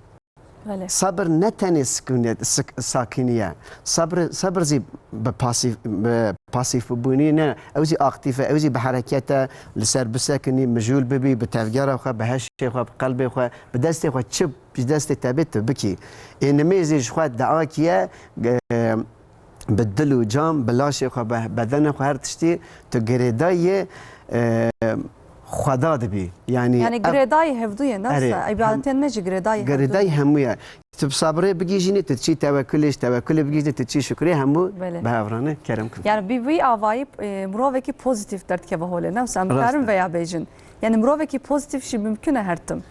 Belê. Sabir ne tenê sikûnet, sik-, sakînî ye. Sabir, sabir zî bi pasîf, bi pasîfbûnî ne. Ew zî aktîf e, ew zî bi hereket e, li ser bisekinî, mijûl bibî, bi tevgera xwe, bi heşê xwe, bi qelbê xwe, bi destê xwe, çi ji destê te bê tu bikî. Ê nimêjê ji xwe dua kiye, e, bi dil û can, bi laşê xwe, bi bedenê xwe, her tiştî tu girêdayî yê, e, Xweda dibî. Yanî Yani ev girêdayî hevdû ye, ne Erê, wisa? Hem-, Îbadetên me jî girêdayî hevdû girêdayî ye. Hemû ye. Tu bi sabrê bigihîjînî, tu çi tewekulê, ji tewekulê bigihîjînî, tu çi şukrê, hemû Belê. bi hev re ne, kerem kin. Yani bi vî avayî, e, mirovekî pozîtîf derdikeve holê, ne wisa? Em Rast dikarin e. veya bêjin. Yani mirovekî pozîtîf jî mimkun e her tim.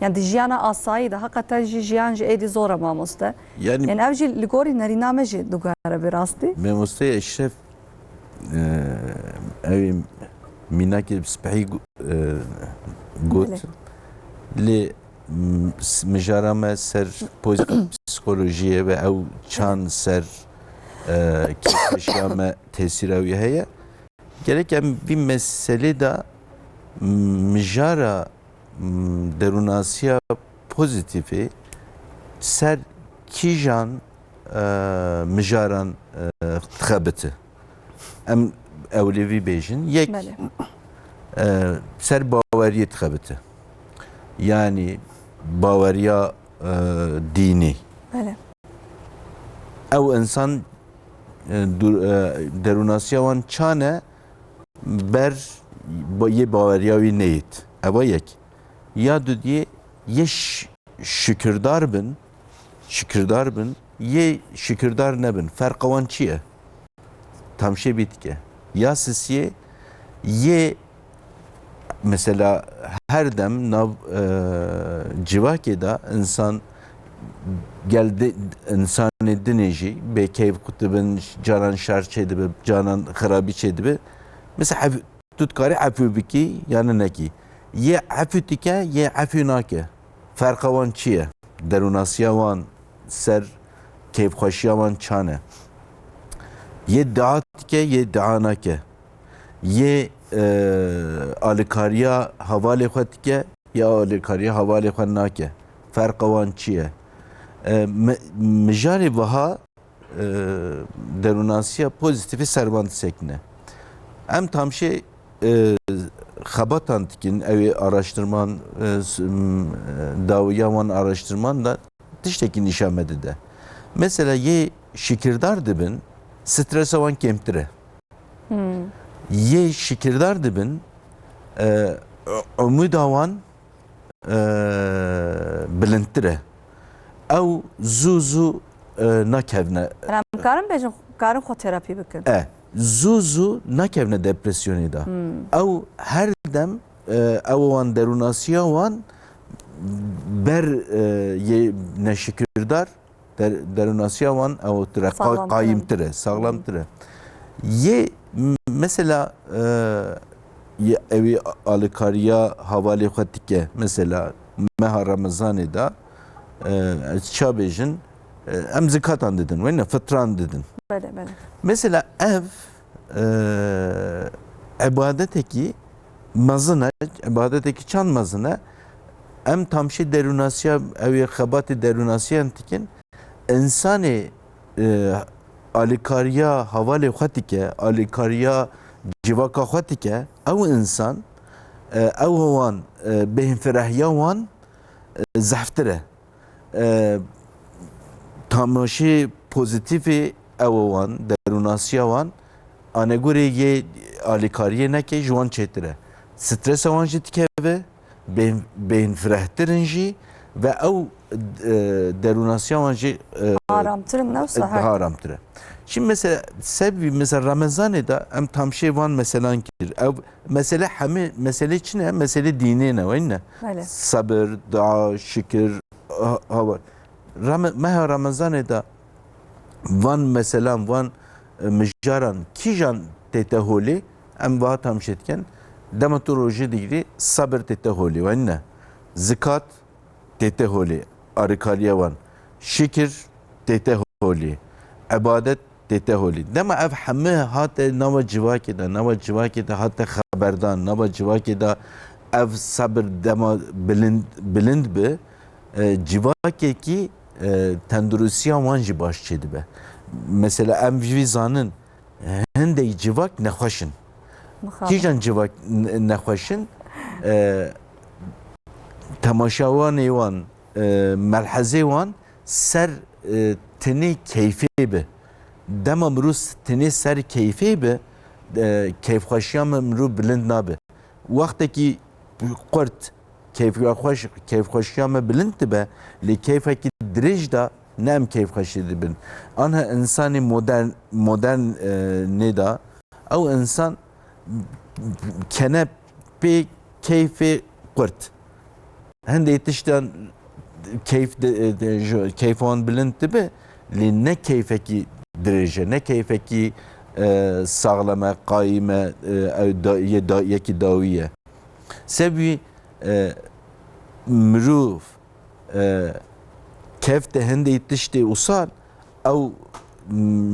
Yani di jiyana asayî de, heqeten jî jiyan ji êdî zor e, mamoste. Yani Yani ev jî li gorî nerîna me jî diguhere bi rastî. Mamoste Eşref, e, ew ê mînakê spehî gu-, e, got. Belê. Lê, m-, s-, mijara me ser pozitif psikolojiyê ve ew çand ser, e, kêfxweşiya me tesîra wî heye. Gerek em vî meselê de, m-, mijara, m-, derûnasiya pozîtîfê ser kîjan, e, mijaran, e, dixebite? Em ewlevî bêjin. Yek, Belê. e, ser baweriyê dixebite. Yanî baweriya, e, dînî. Belê. Ew însan, e, du-, e, derûnasiya wan çane ber ba-, yê baweriya wî neyêt. Eva yek. Ya dudiyê yê ş-, şikirdar bin, şikirdar bin, yê şikirdar nebin. Ferqa wan çi ye? Tamşê bî dike. Ya sisiyê yê mesela her dem nav, e, civakê de însan gel di-, însanê dinê jî bêkeyf qutibin, canan şer çêdibe, canan xirabî çêdibe. Mesela ev, tu dikarî efû bikî yan nekî. Yê efû dike, yê efû nake. Ferqa wan çi ye? Derûnasiya wan ser kêfxweşiya wan çane? Yê dua dike, yê dua nake. Yê, e, alîkariya hevalê xwe dike, ya alîkariya hevalê xwe nake. Ferqa wan çi ye? E, mi-, mijarê wiha, e, derûnasiya pozîtîfê ser van disekine. Em tamşê, e, xebatan dikin, ew ê araştirman, e, s-, m-, e, dawiya wan araştirman da tiştekî nîşan me dide. Mesela yê şikirdar dibin, stresa wan kêmtir e. Hmm. Yê şikirdar dibin, e, umuda wan, e, bilindtir e. Ew zû zû, e, nakevne. Em karin bêjin, karin xwe terapî bikin. E, zû zû nakevne depresyonê de. Hmm. Ew her dem, e, ew wan derûnasiya wan ber, e, yê neşikirdar, der-, derûnasiya wan ew tire, qa-, Sağlamtir e. qayîmtir e, saxlamtir e. Yê m-, mesela, e, ye-, ew ê alikariya hevalê xwe dike. Mesela meha Remezanê de, e, ez ça bêjin, e, em zikatan didin, weyne fitran didin. Belê, belê. Mesela ev, e, ibadetekî mezin e, ibadetekî çand mezin e, em tamşê derûnasiya, ew ê xebatê derûnasiyan dikin, însanê, e, alîkariya hevalê xwe dike, alîkariya civaka xwe dike, ew însan, e, ew wan, e, bêhnfirehiya wan, e, zehftir e. E, tamaşê pozîtîfê ew wan, derûnasiya wan, anegorê yê alîkariyê neke ji wan çêtir e. Stresa wan jî dikeve, bêhn-, bêhnfirehtir in jî ve ew, e, derûnasiya wan jî, e, Aramtir in, ne wisa daha her aramtir e. Şimdi mesela sebî, mesela Remezanê de em tamşê van meselan kir. Ev mesele hemî, mesele çi ne? Mesele dînê ne, weyne? Belê. Sabir, dua, şikir, ha-, hava. Rame-, meha Remezanê de van meselan, van, e, mijaran kîjan tête holê, em va tamşê dikin. Dema tu rojê digirî, sabir tête holê, weyne? Zikat tête holê, arikariya wan. Şikir tête holê, ibadet tête holê. Dema ev hemî hate nava civakê de, nava civakê de hate xeberdan, nava civakê de ev sebir dema bilind, bilind bi, e, civakekî, e, tenduristiya wan jî baş çêdibe. Mesela em jî zanin, hindek civak nexweş in. Mixabin. Kîjan civak ne-, nexweş in? E, temaşevanê wan, e, melhezê wan ser, e, tinê keyfê bi. Dema mirû s-, tinê ser keyfê bi, e, keyfxweşiya me mirû bilind nabe. Wextekî qurt keyfxweş-, keyfxweşiya me bilind dibe, lê keyfekî dirêj de ne em keyfxweşî dibin. Anha însanê modern, modern, e, nê de, ew însan kene pê keyfê qurt. Hindê tiştan keyf de, de, ji, keyfa wan bilind dibe, lê ne keyfekî dirêj e, ne keyfekî, e, saxlem e, qayîm e, e, ew da, yê da, yekî dawî ye. Sebî, e, mirov, e, kefte hindê tiştê usal, ew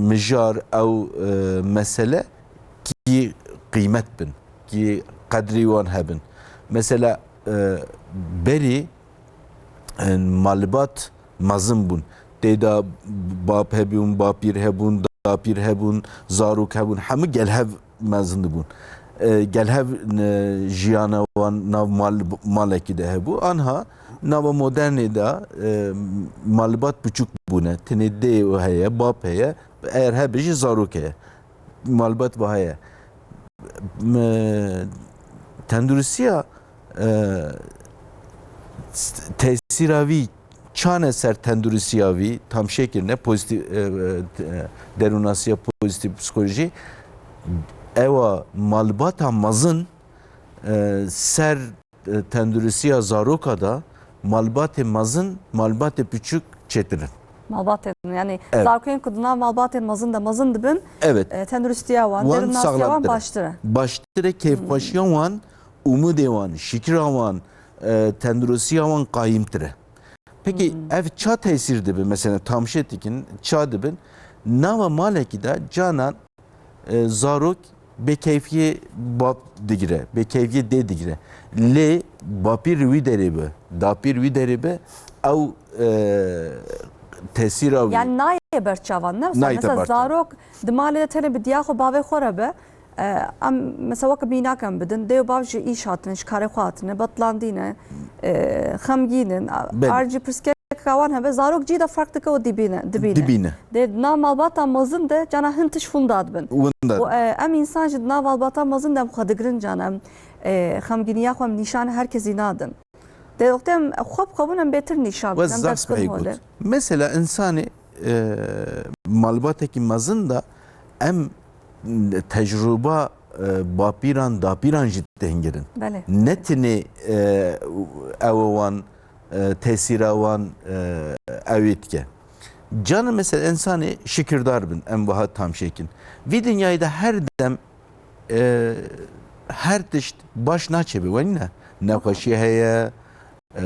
mijar, ew, e, mesele kî qîmet bin, kî qedrî wan hebin. Mesela, e, berî, e, malbat mezin bûn. Tê de bap hebûn, bapîr hebûn, dapîr hebûn, zarok hebûn, hemû gelhev mezin dibûn. E, gelhev, e, jiyana wan nav mal, malekî de hebû. Anha nava modernê de, e, malbat piçûk bûne. Tenê dê heye, bap heye. Eger hebe jî zarok heye. Malbat va heye. Me, tenduristiya, e, tesîra vî çane ser tenduristiya vî, tamşê kirine, pozîtîf, e, e, derûnasiya pozîtîf psîkolojî, ewa malbata mezin, e, ser, e, tenduristiya zaroka da malbatê mezin, malbatê piçûk çêtir in. Malbatên, yani Evet. zarokên ku di nav malbatên mezin de mezin dibin, Evet. e, tenduristiya wan, Wan derûnasiya wan sağlamtir e. baştir e. Baştir e, keyfxweşiya wan, umûdê wan, şikira wan, e, tenduristiya wan qayîmtir e. Peki ev ça tesîr dibe? Mesela tamşê dikin, ça dibin? Nava malekî de canan, e, zarok bêkeyfiyê bap digire, bêkeyfiyê dê digire. Lê bapîr wî derê be, dapîr wî derê be, ew, e, tesîra wî Yani nayê ber çavan, ne wisa? Nayê te Mesela ber çavan. zarok di malê de tenê bi diya xwe bavê xwe re be, e, em mesela weke mînak em bidin, dê û bav ji îş hatine, ji karê xwe hatine, betlandî ne, e, xemgîn in, a-, Belê. ar jî pirsgirêka wan hebe, zarok cî de ferq dike û dibîne, dibîne. Dibîne. Dê di nav malbata mezin de cana hin tişt winda dibin. Winda. Û, e, em însan jî di nav malbata mezin de em xwe digirin cana em, e, xemgîniya xwe em nîşan her kesî nadin. Dê wextê em xwe bi xwe bûn em bêtir nîşan We didin, em zaf dest bin spehî hole. got. Mesela însanê, e, malbatekî mezin de em tecrûba, e, bapîran, dapîran jî têngirin. Belê. Ne tenê, e, ew wan, e, tesîra wan, e, ew ê dike. Canê mesela însanê şikirdar bin, em wiha tamşêkin. Vî dinyayê de her dem, e, her tişt baş naçêbe, wayne. Nexweşî heye, e,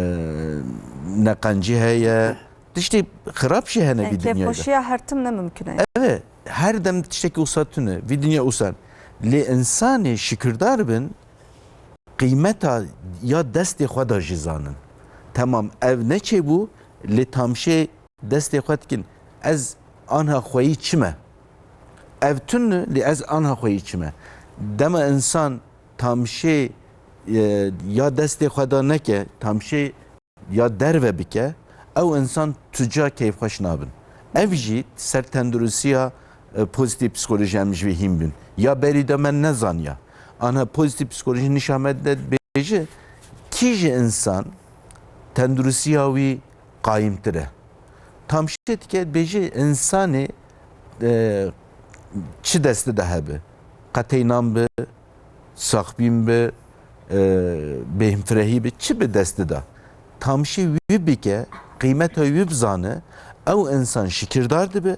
neqencî heye, tiştê xirab jî hene vî dinyayê de. Kêfxweşiya her tim ne mimkun e. Evet, her dem tiştekî wisa tune, vî dinya wisa. Lê insanê şikirdar bin, qîmeta ya destê xwe de jî zanin. Temam, ev neçêbû, lê tamşê destê xwe dikin. Ez anha xweyî çime? Ev tune, lê ez anha xweyî çime? Dema insan tamşê, e, ya destê xwe de neke, tamşê ya derve bike, ew insan tuca keyfxweş nabin. Ev jî ser tenduristiya, e, pozîtîf psîkolojî em ji vê hîn bin. Ya berî de me nezaniya. Ana pozîtîf psîkolojî nîşa me de dibêje, kî ji insan tenduristiya wî qayîmtir e. Tamşê dike dibêje, insanê, e, çi destê de hebe, qeteynan bi, saxbîn bi, e, bêhmfirehî bi, çi bi destê de. Tamşê wî bike, qîmeta wî bizane, ew insan şikirdar dibe,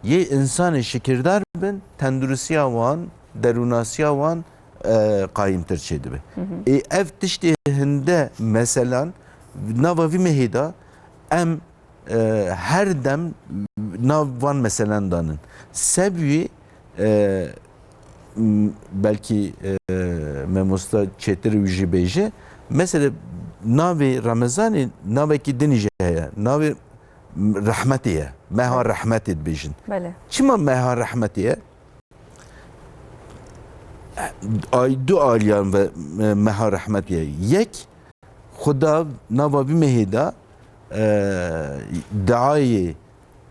yê insanê şikirdar bin, tenduristiya wan, derûnasiya wan, e, qayîmtir çêdibe. Hı hı. Ê, ev tiştê hinde meselan, nava vî mehê de em, e, her dem nav van meselen danin. Sebwî, e, m-, belkî, e, memosta çêtir wî jî bêje. Mesela navê Remezanê navekî din jî heye. Navê rehmetê ye. Meha rehmetê dibêjin. Belê. Çima meha rehmetê ye? Ay, du aliyan ve, e, meha rehmetê ye. Yek, Xuda nava vî mehê de, e, diayê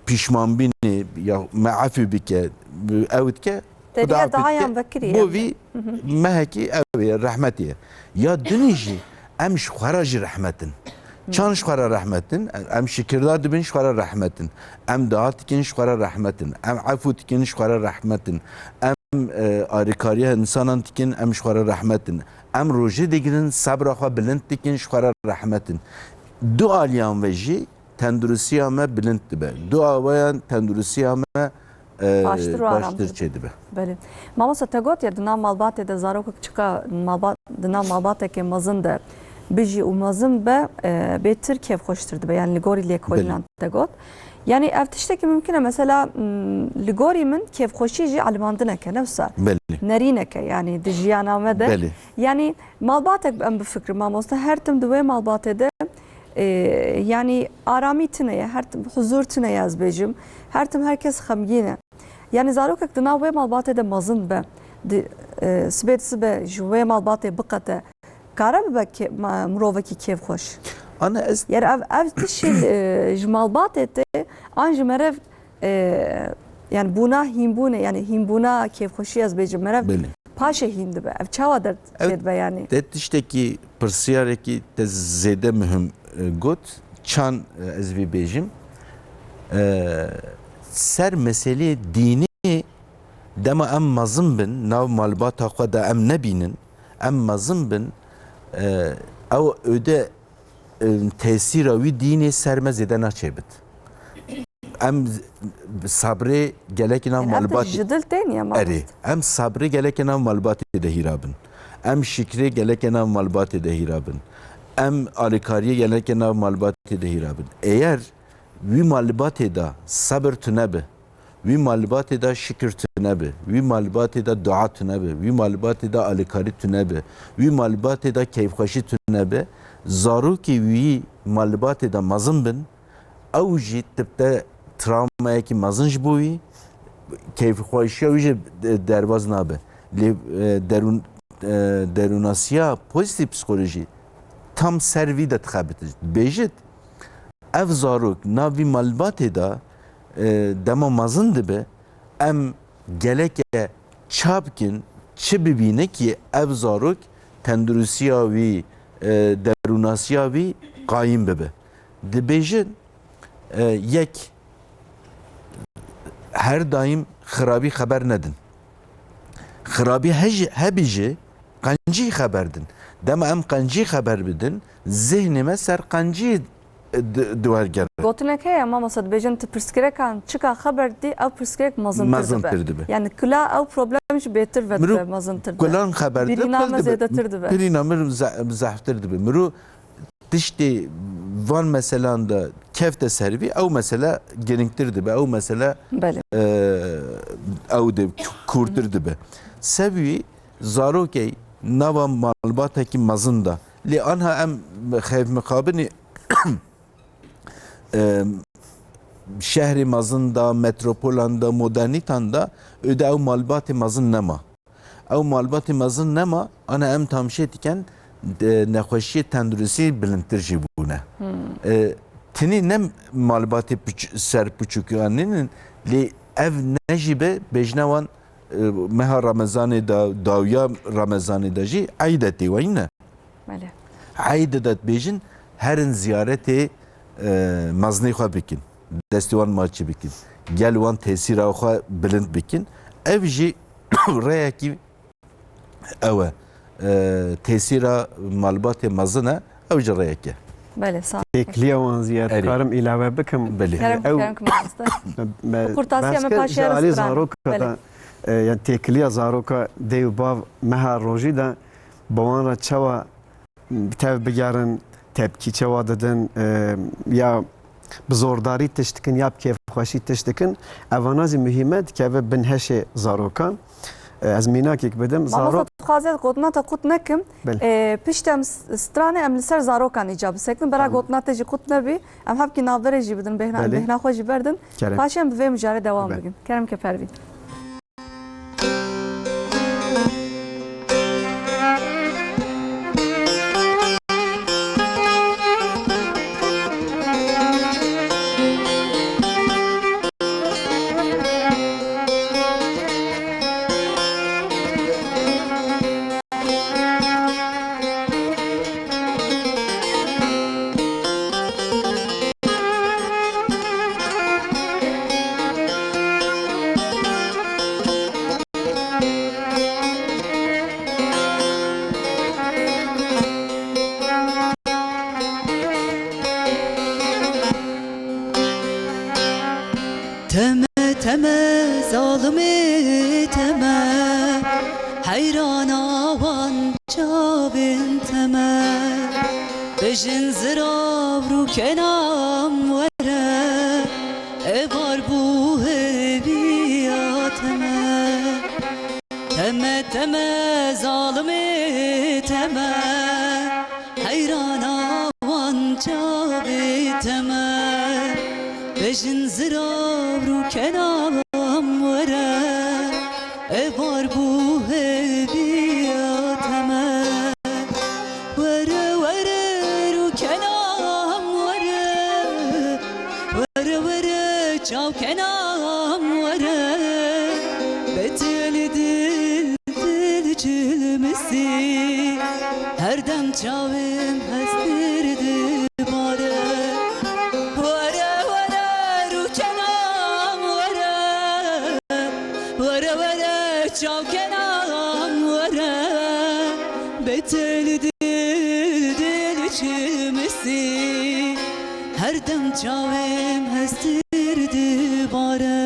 pîşmanbînê ya me efû bike, ew dike, Xuda efû dike. Bo vî mehekî ew ê rehmetê ye. Ya dinî jî em ji xwe re jî rehmet in. Çan ji xwe re rehmet in? Em şikirdar dibin, ji xwe re rehmet in. Em dua dikin, ji xwe re rehmet in. Em efû dikin, ji xwe re rehmet in. Em, e, alîkariya însanan dikin, em ji xwe re rehmet in. Em rojê digirin, sebra xwe bilind dikin, ji xwe re rehmet in. Du aliyan ve jî tenduristiya me bilind dibe. Du awayan tenduristiya me, e, baştir û aramtir çêdibe. Belê. Mamosta, te got ya, di nav malbatê de zarokek çiqa malba-, di nav malbatekê mezin de bijî û mezin be, e, bêtir kêfxweştir dibe. Yani li gorî lêkolînan te got. Yani ev tiştekî mimkun e, mesela, m, li gorî min kêfxweşî jî elimandineke, ne wisa? Belê. Nerîneke, yani di jiyana me de. Belê. Yani malbatek em bifikirin, mamoste, her tim di wê malbatê de, e, yani aramî tune ye, her tim huzur tune ye, ez bêjim. Her tim her kes xemgîn e. Yani zarokek di nav wê malbatê de mezin be, di, e, sibê di sibe ji wê malbatê biqete, kare bibe ke-, ma-, mirovekî kêfxweş? Ana ez Yani ev, ev tişt, e, ji malbatê tê, an ji meriv, e, yani bûna hînbûnê, yani hînbûna kêfxweşî ez bêjim, meriv Belê. paşê hîn dibe. Ev çawa der Ev çêdibe yani? Te tiştekî, pirsiyarekî te zêde muhim, e, got. Çan, e, ez vî bêjim. E, ser meselê dînê dema em mezin bin, nav malbata xwe de em nebînin, em mezin bin, e, ew öde, e, tesîra wî dînê ser me zêde naçêbit. Em sabrê gelekî nav malbatê. Ji dil tên ya mamoste. Erê, em sabrê gelekê nav malbatê de hîra bin. Em şikrê gelekê nav malbatê de hîra bin. Em alîkariyê gelekê nav malbatê de hîra bin. Eger wî malbatê de sabir tune bi, wî malbatê de şikir tune bi, wî malbatê de dua tune bi, wî malbatê de alîkarî tune bi, wî malbatê de keyfxweşî tune bi, zarokê wî malbatê de mezin bin, ew jî tibte travmayekî mezin ji bo wî, keyfxweşiya wî jî de-, derbaz nabe. Lê, e, derûn-, e, derûnasiya pozîtîf psîkolojî tam ser vî de dixebite. Dibêjit, ev zarok nav vî malbatê de, e, dema mezin dibe, em geleke ça bikin, çi bibîne ki ev zarok tenduristiya wî, e, derûnasiya wî qayîm bibe. Dibêjin, e, yek, her daîm xirabî xeber nedin. Xirabî hej-, hebî jî qencî xeber din. Dema em qencî xeber bidin, zihnê me ser qencî di-, di wer gerin. Gotinek heye, mamoste, dibêjin tu pirsgirekan çika xeber dî, ew pirsgirek mezintir dibe. Mezintir dibe. Yani kula ew problem jî bêtir ve dibe, mezintir dibe. Miru kulan xeber dide, kul dibe. Zêdetir dibe. Pirîna mir ze-, zehftir dibe. Miru tiştê van meselan de kefte ser vî, ew mesele girîngtir dibe, ew mesele, Belê. e, ew de k-, kûrtir dibe. Sebî zarokey nava malbatekî mezin de. Lê anha em xeyf mixabinî, e, şehrê mezin de, metropolan de, modernîtan de, öde ew malbatê mezin nema. Ew malbatê mezin nema, ana em tamşê dikin, e, nexweşiyê tenduristî bilindtir jî bûne. Hmm. E, tinî ne malbatê piç-, ser piçûkiyan nînin, lê ev ne jî be bêjne wan, e, meha Remezanê de, dawiya Remezanê de jî eydetê weyne. Belê. Eydê de dibêjin, herin ziyaretê, e, mezinê xwe bikin. Destê wan maçî bikin. Gel wan tesîra xwe bilind bikin. Ev jî reyekî ew e. E, tesîra malbatê mezin e. Ew jî reyek e. Belê, sağ ol. Têkiliya wan zî ez Erê. dikarim îlave bikim. Belê. Kerem, Ew kerem ki mamoste. me, Bi kurtasiya me behs kir paşê ji alî Erez Quran. zaroka Belê. de, e, yani têkiliya zaroka dê û bav meha rojî de bi wan re çawa bi tev bigerin, tepkî çawa didin, e, ya bi zordarî tişt dikin ya bi kêfxweşî tişt dikin, evana zî muhîm e, dikeve bin heşê zarokan. E, ez mînakek bidim. Mamosta, zarok dixwazê gotina te qut nekim. Belê. E, pişt em s-, stranê em li ser zarokan îca bisekin. Bera Tamam. gotina te jî qut nebî. Em hevkî navberê jî bidin, bêhna, Belê. bêhna xwe jî berdin. Kerem. Paşê em bi vê mijarê dewam Belê. bikin. Kerem ke Pervîn. Teme teme zalimê teme, heyrana wan çavên teme. Bijin zirav rûkenam were, evar bû hêviya teme. Teme teme zalimê teme, heyrana wan çavê teme. Bejin zirav rûkenam were, evar bû hêviya teme. Were were rûkenam were, were were çavkenam were. Betil dil dil çilmisî, her dem çavên hestir dibare. Were were rûkenam were, were were çavkenam were. Betil dil dil çilmisî, her dem çavên hestir dibare.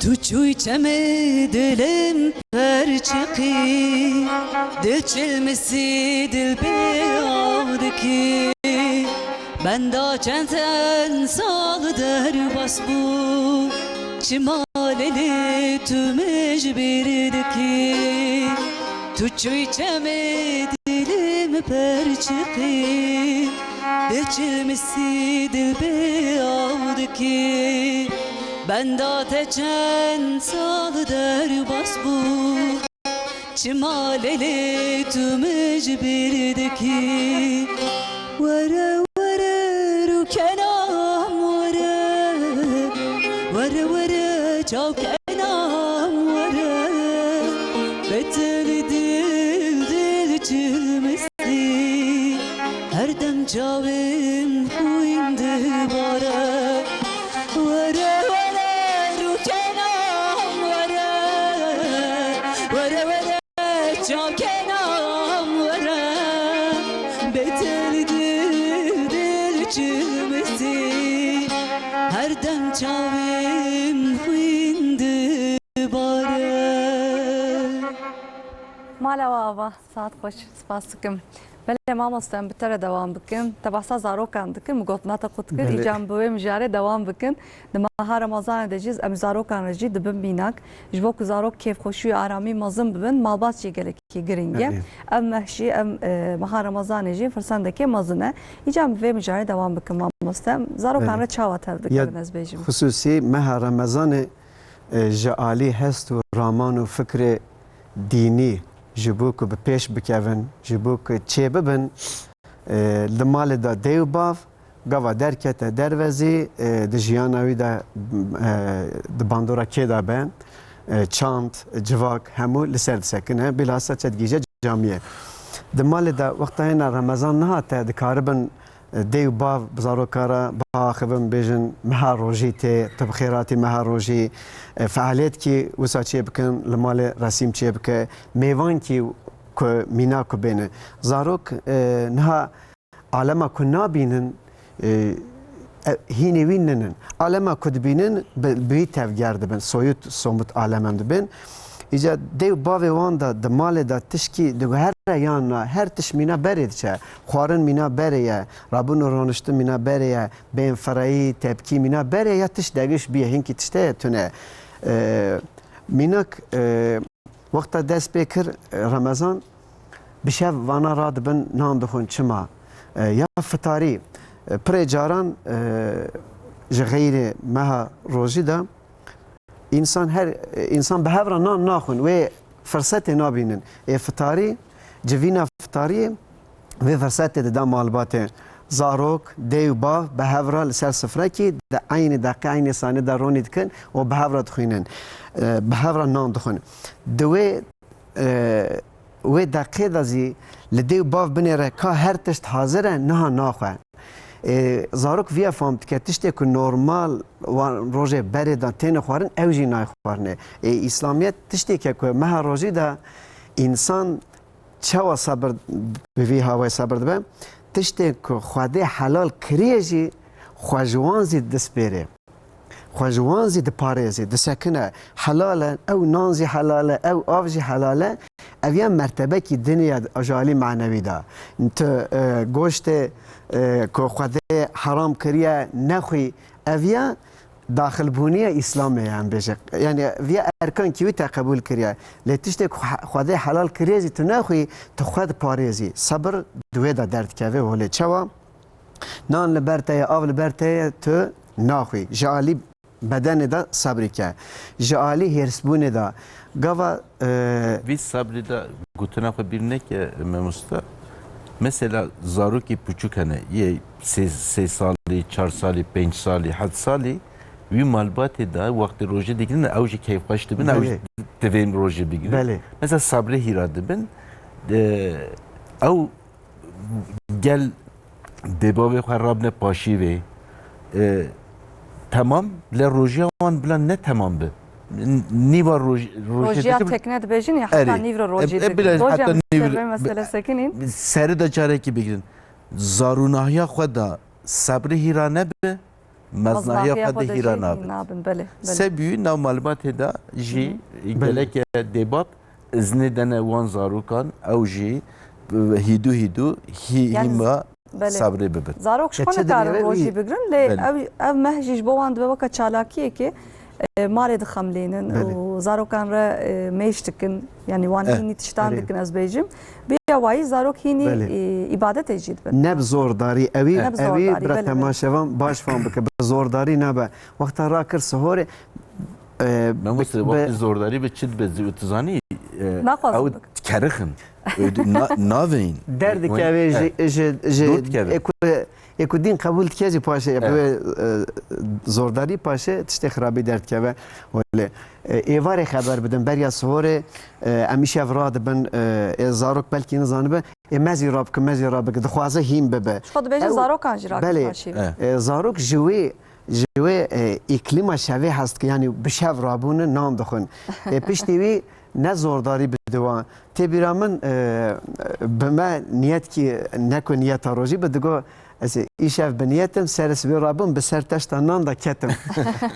Tu çûyî çemê dilim perçiqî, dil çilmisî dil bê av dikî. Benda çend çend sal derbas bû, çima lê lê tu min ji bîr dikî? Tu çûyî çemê dilim perçiqî, dil çilmisî dil bê av dikî. Benda te çend sal derbas bû, çima lê lê tu min ji bîr dikî? Were were rûkenam were, were were çawkenam were, betil dil dil çilmistî, her dem çavên xwîn dibare. Were were rûkenam were, were were çavkenam were, betil dil dil çilmistî, her dem çavên xwîn dibare. Mala we ava, saet xweş, spas dikim. Belê mamoste, em bi te re dewam bikin. Te behsa zarokan dikin, min got me te qut kir, Belê. Îca em bi wê mijarê dewam bikin. Di meha Remezanê de jî em zarokan re jî dibin mînak. Ji bo ku zarok kêfxweşî û aramî mezin bibin, malbat jî gelekî giring e. Belê. Ev meh jî, em, e, meha Remezanê jî firsendekê mezin e. Îca em bi vê mijarê dewam bikin mamoste. Em zarokan Belê. Re çawa tev Ya dikerin ez bêjim? Xusûsî meha Remezanê, e, ji alî hest û raman û fikrê dînî ji bo ku bi pêş bikevin, ji bo ku çêbibin, e, li malê de dê û bav gava derkete derve zî, e, di jiyana wî de, e, di bandora kê de be, e, çand, civak, hemû li ser disekine, bilhassa çedgîje camiyê. Di malê de wexta hêna Remezan nehate, dikaribin, e, dê û bav bi zaroka re biaxivin, bêjin, meha rojî tê, tu bi xêr hatî meha rojî, e, fealiyetkî wisa çê bikin, li malê resîm çê bike, mêvankî ku mîna ku bêne. Zarok, e, niha alema ku nabînin, e, e, hînê wî ninin. Alema ku dibînin, bi, bi wî tevger dibin. Soyut, somut alem em dibin. Îca dê û bavê wan de di malê de tişkî diguhere yan na, her tişt mîna berê diçe. Xwarin mîna berê ye, rabûn û roniştin mîna berê ye, bênfereyî, tepkî mîna berê ye, tişt degiş bîye, hinkî tişte ye tune. E, mînak, e, Wexta dest pê kir, e, Remezan, bi şev vana radibin, nan dixwin. Çima? E, ya fitarî, e, pirê caran, e, ji xeyrê meha rojî de însan her, e, însan bi hev re nan naxwin, wê firsetê nabînin. Ê fitarî, civîna fitariyê, vê firsetê dida malbatê. Zarok, dê û bav bi hev re li ser sifrekî di eynî deqê, eynî sanî de ronî dikin û bi hev re dixwînin. E, bi hev re nan dixwin. Di wê, e, wê deqê de zî li dê û bav binêre ka her tişt hazir e, niha naxwe. E, zarok viya fam dike, tiştê ku normal wan rojê berê de têne xwarin, ew jî nayê xwarinê. E, Îslamiyet tiştêke ku meha rojî de însan Çawa sebir, bi vî hawayê sebir dibe? Tiştê ku Xwedê helal kiriye jî, xwe ji wan zî dispêrê. Xwe ji wan zî diparêzê, disekine. Helal e, ew nan zî helal e, ew av jî helal e. Ev ya mertebekî din e ji alî manewî de. Tu, e, goştê, e, ku Xwedê heram kiriye nexwî, ev ya daxilbûniya Îslamê ye, em bêje. Yani, viya erkankî wî te qebûl kiriye. Lê tiştê ku he-, Xwedê helal kiriye zî tu nexwî, tu xwe diparêzî. Sebir di wê de derdikeve holê. Çawa? Nan li ber te ye, av li ber te ye, tu naxwî. Ji alî bedenê de sebrî ke. Ji alî hêrsbûnê de. Gava, e, Vî sebrî de gotina xwe bîr neke, memosta. Mesela zarokê piçûk hene, yê sê, sê salî, çar salî, pênc salî, heft salî, wî malbatê de wextê rojê digirin, ew jî keyfxweş dibin, ew jî Belê. divên rojê bigirin. Belê. Mesela sebrê hîra dibin, e, ew gel dê bavê xwe rabine paşîvê. E, temam, lê rojiya wan bila ne temam bi. N-, nîva roj-, rojê Rojiya dikim-, tekne dibêjin ya, heta Erê. nîv re rojî E, e, dikin. bila Hocam, heta nîv re-, vê mesele sekinîn. Serî de carekî bigirin. Zarûnahiya xwe de sebrî hîra nebe, meznahiya xwe de hîra nabin. Nabin, belê, belê. Sebî nav malbatê de jî Hı hı. geleke dêbab iznê dene wan zarokan, ew jî, e, hîdû hîdû hî-, Yani, hîma belê. sebrê bibin. Zarok ji xwe nikarin rojî bigirin, lê Belê. ew, ev meh jî ji bo wan dibe weke çalakiyekê. e, malê dixemlênin Belê. û zarokan re, e, mêş dikin. Yani wan Eh, hînî tiştan erê. dikin ez bêjim. Bi awayî zarok hînî, Belê. e, îbadetê jî dibin. Ne bi zordarî, ewî, Ne bi ewî zordarî, bira belê, belê. temaşevan baş fam bike. Bi zordarî nabe. Wexta rakir sihorê, e, Mamoste, bi, bi wextê zordarî bi çi dibe zî û tu zanî, e, Naxwazim ew bik. dikerixin. Ew di-, na-, navên. Derdikeve Eh. ji, ji, ji, Dûr dikeve. ê ku, ê ku dîn qebûl dike jî paşê, Eh. bi, e, zordarî paşê tiştê xirabî derdikeve. Welê, e, êvarê xeber bidin, beriya sihorê, e, em îşev radibin, e, ê zarok belkî nizanibe, ê me zî rabike, me zî rabike, dixwaze hîn bibe. Ji xwe dibêje Ew, zarokan jî rakir belê, paşî. Eh. e, zarok ji wê, ji wê, e, îklîma şevê hez dike, yanî bi şev rabûne nan dixwin. E, piştî wî ne zordarî bide wan. Tê bîra min, e, bi me niyetkî ne ku niyeta rojî bi, digo, ez ê îşev bi niyetim, serê sibê rabûm, bi ser teşta nan de ketim.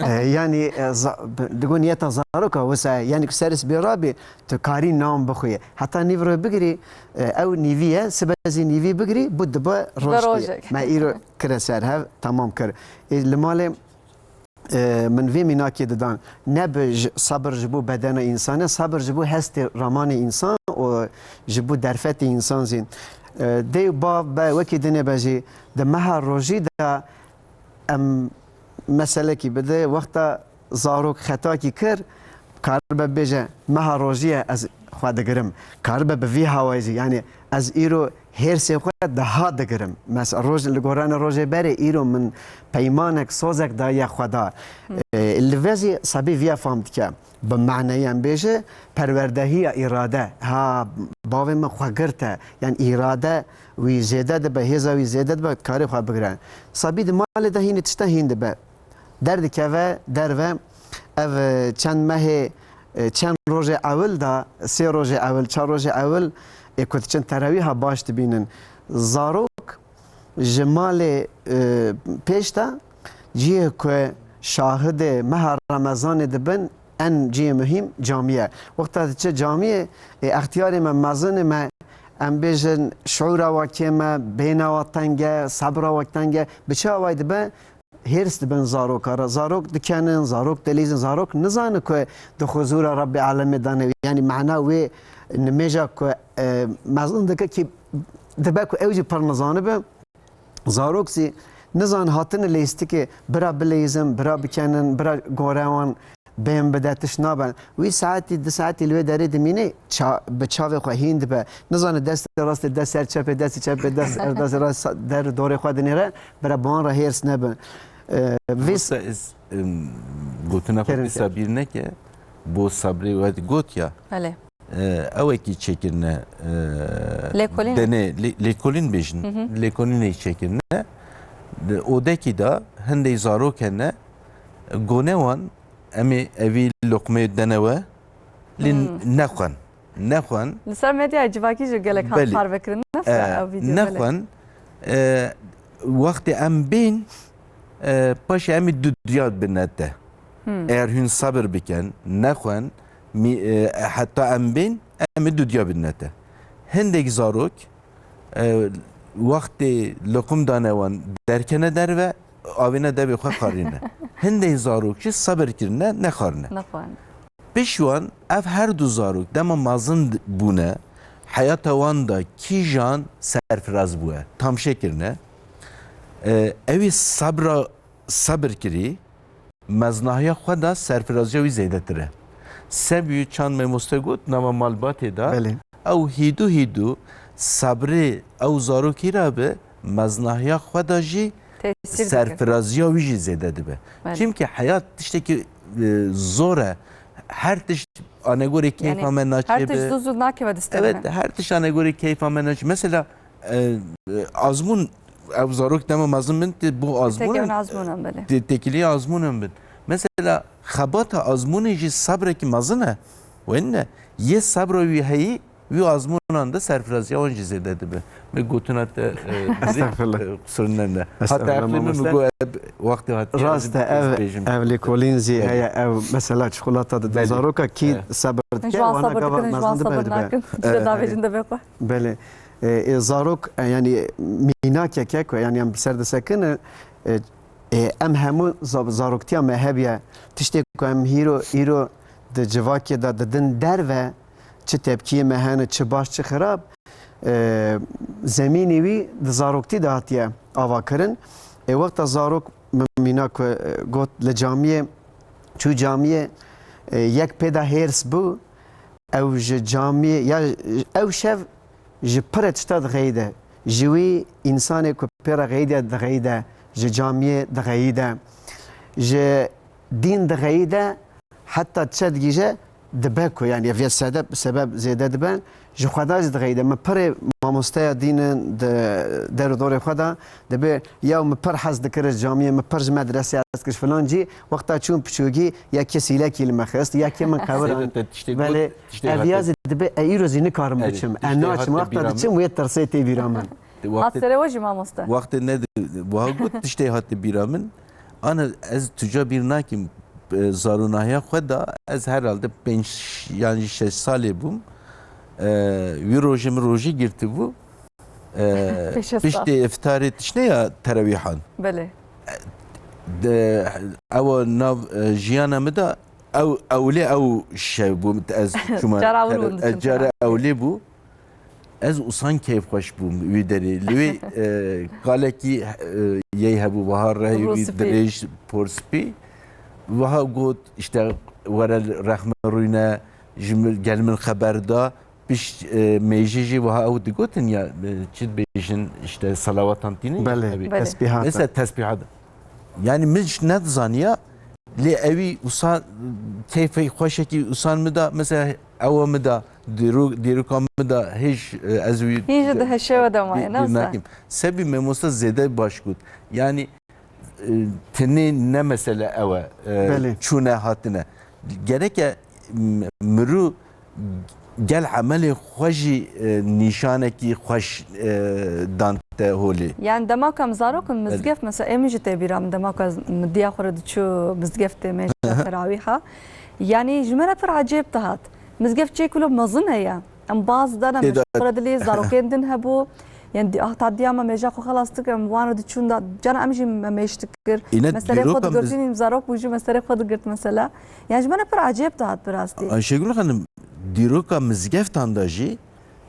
E, yanî, e, za-, bi-, digo niyeta zaroka wisa ye. Yanî ku serê sibê rabî, tu karî nan bixwî. Heta nîv roj bigirî, e, ew nîvî ye, sibe zî nîvî bigirî, bû dibe Dibe roj. rojek. Me îro kire ser hev, temam kir. E, li malê, e, min vê mînakê didan. Ne bi ji, sabir ji bo bedena însan e, sabir ji bo hestê ramanê însan û ji bo derfetê însan zî. E, dê û bav be, wekî dinê be jî, di meha rojî de em meselekî bide, wexta zarok xetakî kir, karibe bêje, meha rojî ye, ez xwe digirim. Karibe bi vî hawayê jî, yanî ez îro hêrsê xwe daha digirim. Mes-, roj, li gorana rojê berê îro min peymanek, sozek daye xwe da. Hı. E, li vê zî sebî viya fam dike. Bi maneyê em bêje, perwerdehiya îrade. Ha, bavê min xwe girt e. Yanî îrade wî zêde dibe, hêza wî zêde dibe, karê xwe bigire. Sebî di malê de hînî tişta hîn dibe. Derdikeve derve, ev, e, çend mehê, e, çend rojê ewil de, sê rojê ewil, çar rojê ewil, ê ku diçin terawîha baş dibînin. Zarok ji malê, e, pêş de cihê ku şahidê meha Remezanê dibin, en cihê muhîm camî ye. Wexta diçe camiyê, e, extiyarê me, mezinê me, em bêjin, şiûra we kêm e, bêhna we teng e, sebra we teng e, bi çi awayî dibe? Hêrs dibin zaroka re. Zarok dikenin, zarok dilîzin, zarok nizane ku di huzûra Rebbê Alemê de ne. Yanî mana wê nimêja ku, e, mezin dike kî dibe ku ew jî pir nizanibe. Zarok zî nizan hatine lêstikê, bira bileyzin, bira bikenin, bira gore wan bêm bide, tişt nabe. Wî saetî, du saetî li wê derê dimîne, ça-, bi çavê xwe hîn dibe. Nizane destê rastê dest ser çepê, destê çepê dest ser destê rast der dorê xwe dinêre, bira bi wan re hêrs nebe. Ee, vê Wisa ez, em, gotina xwe Kerem dîsa bîr neke, bo sabrê we got ya. Belê. E, ewekî çêkirine, e, Lêkolîn. denê, lê-, lêkolîn bêjin. Hı hı. Lêkolînê çêkirine. Di odekî de hindê zarok hene, gone wan, em ê evî loqmê dene we, lê Hmm. nexwen. Nexwen. Li ser medyaya civakî jî gelek hat Belê. parve kirin. Ne E, ev vîdeo, belê. nexwen, e, wextê em bên, e, paşê em ê dudiya bine te. Hmm. Eger hûn sebir bikin, nexwen, mî-, e, heta em bên, em ê dudiya bidine te. Hindek zarok, e, wextê liqum dane wan derkene derve, avêne devê xwe xarîne. Hindek zarok jî sebir kirine, nexarine. Nexwarine. Pişt wan ev her du zarok dema mezin d-, bûne, heyata wan de kîjan serfiraz bûye, tamşe kirine. E, ewî sebra, sebir kirî, meznahiya xwe de serfiraziya wî zêdetir e. Sebî çand memoste got, nava malbatê de, Belê. ew hîdû hîdû sabrê ew zarokî re bi meznahiya xwe de jî Tesîr dike. serfiraziya wî jî zêde dibe. Belê. Çimkî heyat tiştekî, e, zor e. Her tişt anegorê keyfa Yani me naçê her tişt bi. zû zû nakeve destê Evet, me. her tişt anegorê keyfa me naçê. Mesela, e, e, azmûn, ev zarok dema mezin bin, tê bo azmûn Têkevin in, azmûnan, belê. tê-, têkilî azmûnan bin. Mesela, xebata azmûnê jî sabrekî mezin e. Wên ne? Yê sabra wî heyî, wî azmûnan de serfiraziya wan jî zêde dibe. Me gotina te, e, Estağfurullah. e, qusur nene. Hata Estağfurullah, eqlê min mamoste. go, e, wextê hatiye Rast e, ez ev, bêjim. ev lêkolîn zî Evet. heye, ev mesela çikolata dide Evet. zaroka kî Evet. sebir dike, Ji wan wana sabir gava dikin, ji wan mezin dibe sabir dibe. nakin. Ji Evet. davêjin devê xwe. Belê. E, e, zarok, e, yanî mînakeke ku, yanî em bi ser disekine, e, Ê, em hemû za-, zaroktiya me hebiye. Tiştê ku em hîro, îro di civakê de didin derve, çi tepkiyê me hene, çi baş, çi xirab, e, zemînê wî di zaroktî de hatiye avakirin. Ê, wexta zarok, min mîna ku, e, got, li camiyê, çû camiyê, e, yek pê de hêrs bû, ew ji camiyê, ya ew şev ji pirê tişta dixeyide. Ji wî însanê ku pê re xeyide dixeyide, ji camiyê dixeyide, ji dîn dixeyide, heta çe digihîje dibe ku, yanî, vê sedeb, sebeb zêde dibe, ji Xweda jî dixeyide. Min pirê mamosteya dîn in di der û dorê xwe de, dibê, ya min pir hez dikir ji camiyê, min pir ji medresê hez dikir, filan cî, wexta çûm piçûkî, ya kê sîlekî li me xist, ya kê min qewir an. Zêde te tiştê got, Belê, tiştê ev hate ya zî dibê, e, îro zî nikarim Erê, biçim. E, tiştê naçim, hate wexta bîra diçim, min. Wê tirsê tê bîra min. Hat Wextê serê we jî mamoste. Wextê ne, wiha got, tiştê hate bîra min. Ana ez tu ca bîr nakim, e, zaronahiya xwe da, ez herhalde pênc yan jî şeş salê bûm. E, wî rojê min rojî girtibû. E, Pêş ez piştê iftarê tiştê ya terawîhan. Belê. De, ewa nav, e, jiyana min da ew, ewlê ew şev bû, ez çûma Cara wir ter-, bûn diçin ez cara terawîhê. Ewlê bû. Ez usan keyfxweş bûm wî derê. Li wê, e, kalekî, e, yey hebû, wiha rehê Rû wî spî. Dirêj, por spî. Wiha got, işte, were rexme rûyne, ji min, gel min xeber da. Pişt, e, mêjî jî wiha ew digotin ya, e, çi dibêjin, işte, selawatan tînin ya Belê, evî. Belê. Tesbîhat. Mesela tesbîhat. Yani min ji nedizaniya, lê ewî usan keyfê xweşekî usan min da, mesela ewa min da, dîro-, dîroka min da, hêj, e, ez wî Hîn jî di heşewe de maye, ne wisa? Nakim. Sebî memosta zêde baş got. Yani, e, tenê ne mesele ew e, e, Belê. Çûne hatine. Gereke, m-, mirû gel emelê xwe jî, e, nîşanekî xweş, e, dan te holê. Yani dema ku em zarok in, Belê. Mizgeft, mesela, ê min jî tê bîra min, dema ku ez min diya xwe re diçû mizgeftê mêja terawîha. Yani ji me re pir ecêb dihat. Mizgeft çêkilo mezin heye. Em baz dane Tê de meşxura dilê zarokên din hebû. Yani di-, ah, ta diya me mêja xwe xelas dikir, em wan re diçûn da, cana em jî me mêj dikir. Îne Meselê xwe dîroka digirt, miz- zarok bû jî meselê xwe digirt mesela. Yani ji me re pir ecêb dihat bi rastî. Ayşegül Xanim, dîroka mizgeftan de jî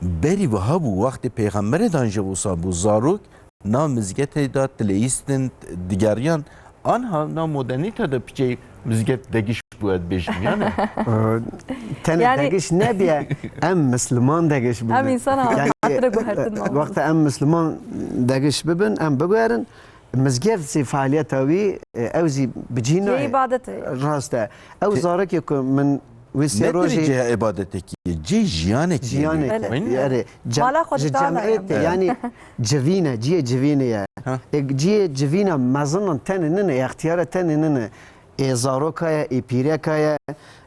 berî wiha bû, wextê pêxemberê dan jî wisa bû. Zarok nav mizgetê de dileyîstin, digeriyan. Anha nav modernîte de piçê mizget degiş bû, ez dibêjim, ya ne? Ee, tenê Yani degiş nebiye, em Misliman degiş bibin. Em însan ha, Yani, hatire guhertin e, mamoste. Wexta em Misliman degiş bibin, em biguherin, mizgeft zî faaliyeta wî, e, ew zî bi cî Yê nayê. Îbadet e. Rast e. Ew Te- zarekê ku min wî sê Ne rojî cihê îbadetekî ye? Cihê jiyanekî ye. Jiyanekî. Belê. Erê, cem-, Mala xwe ji dana cemêtê, em. Yani civîne, cihê civînê ye. Ha. E, cihê civîna mezinan tenê nine, extiyara tenê nine. Ê zaroka ye, ê pîreka ye.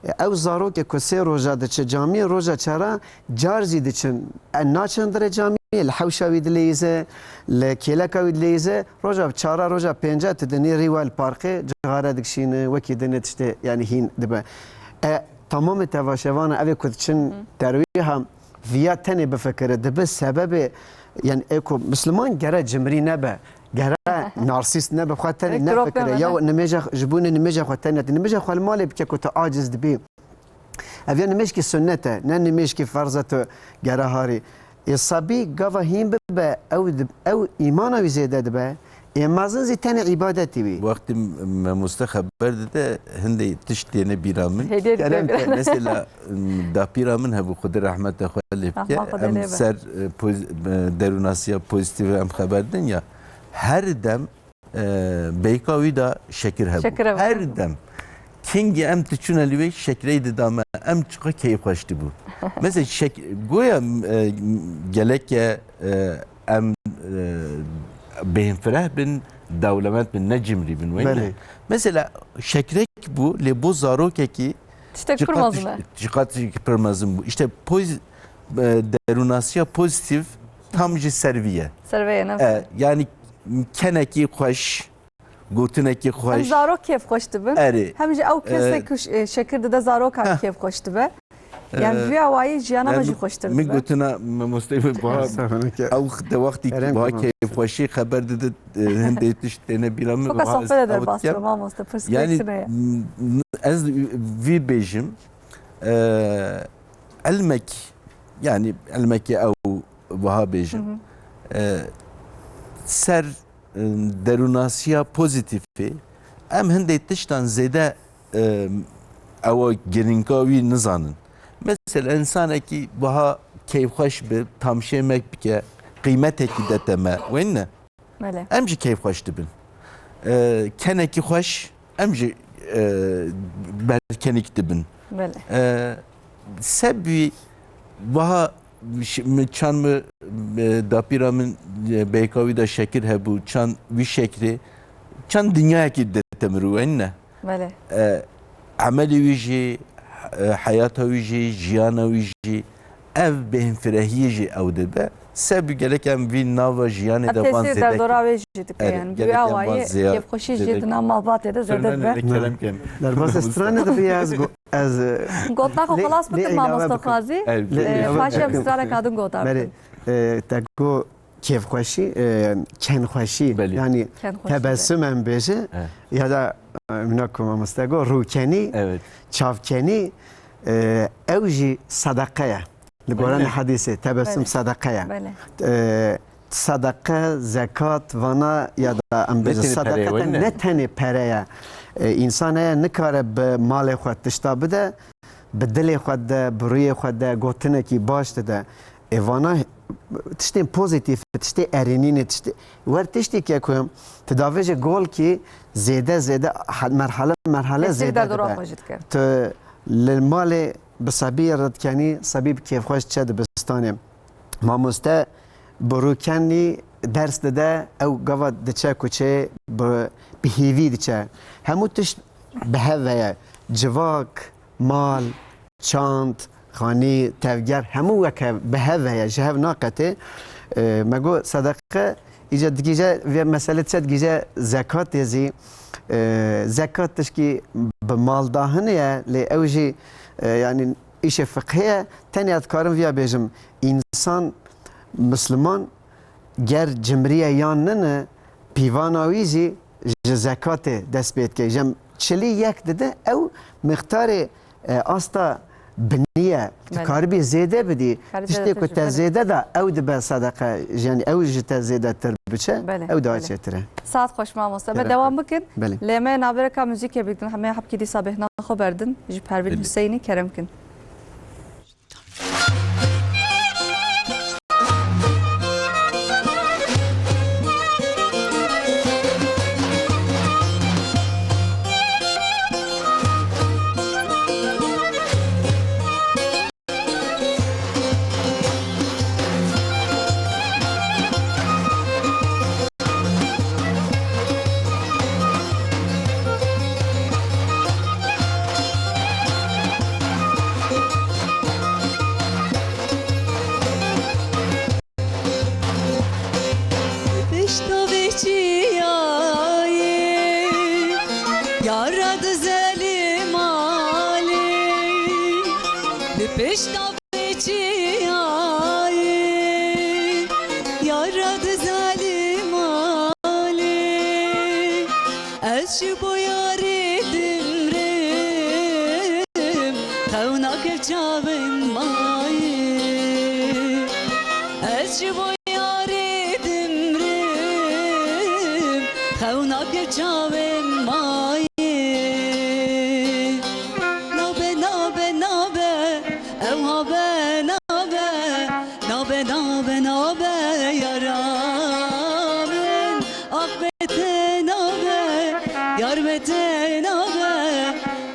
Ew zarokê ku sê roja diçe camiyê, roja çara car zî diçin. E, naçin dirê camiyê, li hewşa wî dileyîze, li kêleka wî dileyîze, roja çara, roja pênca tu dinê rî we li parkê cixare dikişîne, wekî dinê tiştê, yani hîn dibe. E, tamamê tevaşevana evê ku diçin Hı. derwîha viya tenê bifikire, dibe sebebê, yani ê ku Misliman gere cimrî nebe, gere narsîst nebe, xwe tenê Ê, krok nefikire. nebe, Ya ne? Nimêja, ji bo ne nimêja xwe tenê, nimêja xwe li malê bike ku tu aciz dibî. Ev ya nimêjkî sunnet e, ne nimêjkî ferz e tu gere harî. Ê sebî gava hîn bibe, ew di-, ew îmana wî zêde dibe. Ê mezin zî tenê îbadetî wî. Wextî mamoste xeber dide, hindê tişt têne bîra min. Hêdî Kerem dide. Mesela, dapîra min hebû, Xwedê rehmeta xwe lê bike. Rehma Xwedê Em lê be. ser, e, poz-, e, derûnasiya pozîtîf em xeber din ya. Her dem, e, beyka wî de şekir hebû. Şekir hebû. Her dem. Kengî em diçûne li wê şekireyê dida me, em çiqa keyfxweş dibû. Mesela şek-, goya, e, geleke, e, em, e, bêhnfireh bin, dewlemend bin, ne cimrî bin, weyne. Belê. Mesela şekirek bû, lê bo zarokekî Tiştek pir çiqat mezin e. Çiqat pir mezin bû. İşte poz-, e, derûnasiya pozîtîf tam ji ser vî ye. Ser vê ye, ne? E, yani kenekî xweş, gotinekî Hem xweş. Zarok kêfxweş dibin. Erê. Hem jî ew kesê E, ku ş-, e, şekir dide zarokan Heh. kêfxweş dibe. Yani, e, vî awayî jiyana me yani jî xweştir min dibe. Gotina mamosteyê min buha, Estağfurullah. Ew de wextî Kerem buha ki, keyfxweşî xeber dide, e, hindê tişt têne bîra min, Weka buha sohbet de ez derbas dikim, mamoste, pirsgirêk yani, tune ye. M-, ez vî bêjim, e, ilmek, yani ilmekê ew buha bêjim, Hı hı. e, ser, e, derûnasiya pozîtîfê, em hindê tiştan zêde, e, ewa girînka wî nizanin. Mesela, însanekî buha keyfxweş bi, tamşê me bike, qîmetekî dete me, wêne? Belê. Em jî keyfxweş dibin. E, kenekî xweş, em jî, e, berkenîk dibin. Belê. E, sebî buha ş-, min çand min, e, dapîra min, e, bêyka wî de şekir hebû, çand wî şekirê, çand dinyayekî dete min rû, wêne? Belê. E, emelê wî jî, e, heyata wî jî, jiyana wî jî, ev bêhnfirehiyê jî ew dibe. Sebî gelek em vî nava jiyanê de van zêde. Tesîr derdora wê jî dike, yani. Gelek em van zêde dikin. Kêfxweşî jî di nav malbatê de zêde dibe. Derbas stranê de bî ez go-, ez, e, Gotina xwe xelas bikin, mamoste Xwazî. Paşê em straneka din gotar bikin. Berê, e, te go kêfxweşî, e, kenxweşî, Belê. Yani kenxweşî, tebessum em bêje, ya da, e, mina ku mamoste go, rûkenî, çavkenî, e, ew jî sedeqe ye. Li goranê hedîsê, tebessum sedeqe ye. Belê. E, sedeqe, zekat, vana ya da em bêje sedeqe ne tenê pere ye. E, însan heye nikare bi malê xwe tişta bide, bi dilê xwe de, bi rûyê xwe de gotinekî baş dide. Ê vana tiştên pozîtîf, tiştê erênî ne, tiştê, wer tiştî ke ku tu davêje gol kî zêde zêde he-, merhale merhale zêde dibe. Tu li malê bi sebî redikenî, sebî bi kêfxweş diçe dibistanê. Mamoste bi rûkenî ders dide, ew gava diçe kuçê bi, bi hêvî diçe. Hemû tişt bi hev ve ye. Civak, mal, çand, xanî, tevger, hemû weke bi hev ve ye, ji hev naqetê. E, me got sedeqe, îca digîje vê mesele diçe digîje zekatê zî. E, zekat tişkî bi maldahinê ye, lê ew jî, e, yanî îşê fiqhê ye. Tenê ez dikarim viya bêjim, însan, misliman, ger cimrî ye yan nine, pîvana wî jî ji zekatê dest pê dike. Jem çilî yek dide, ew mixtarê, e, asta binî ye. Tu karibî zêde bidî. Tiştê ku te zêde da, ew dibe sedeqe. Yani ew ji te zêdetir biçe, ew daha çêtir e. Saet xweş mamoste. Me dewam bikin. Belê. Lê me navbereka muzîkê bigrin. Hemê hebkî dîsa bêhna xwe berdin. Ji Pervîn Huseyinî kerem kin. Pişta vê çiyayê yara dizelî malê. Bi pişta vê çiyayê yara dizelî malê. Ez ji bo yarê dimrim, xew nake çavên mayê. Ez ji bo yarê dimrim, xew nake çavên mayê. Nabe, nabe, nabe, ew habe, nabe. Nabe, nabe, nabe, yara min. Ax be te nabe, yar be te nabe.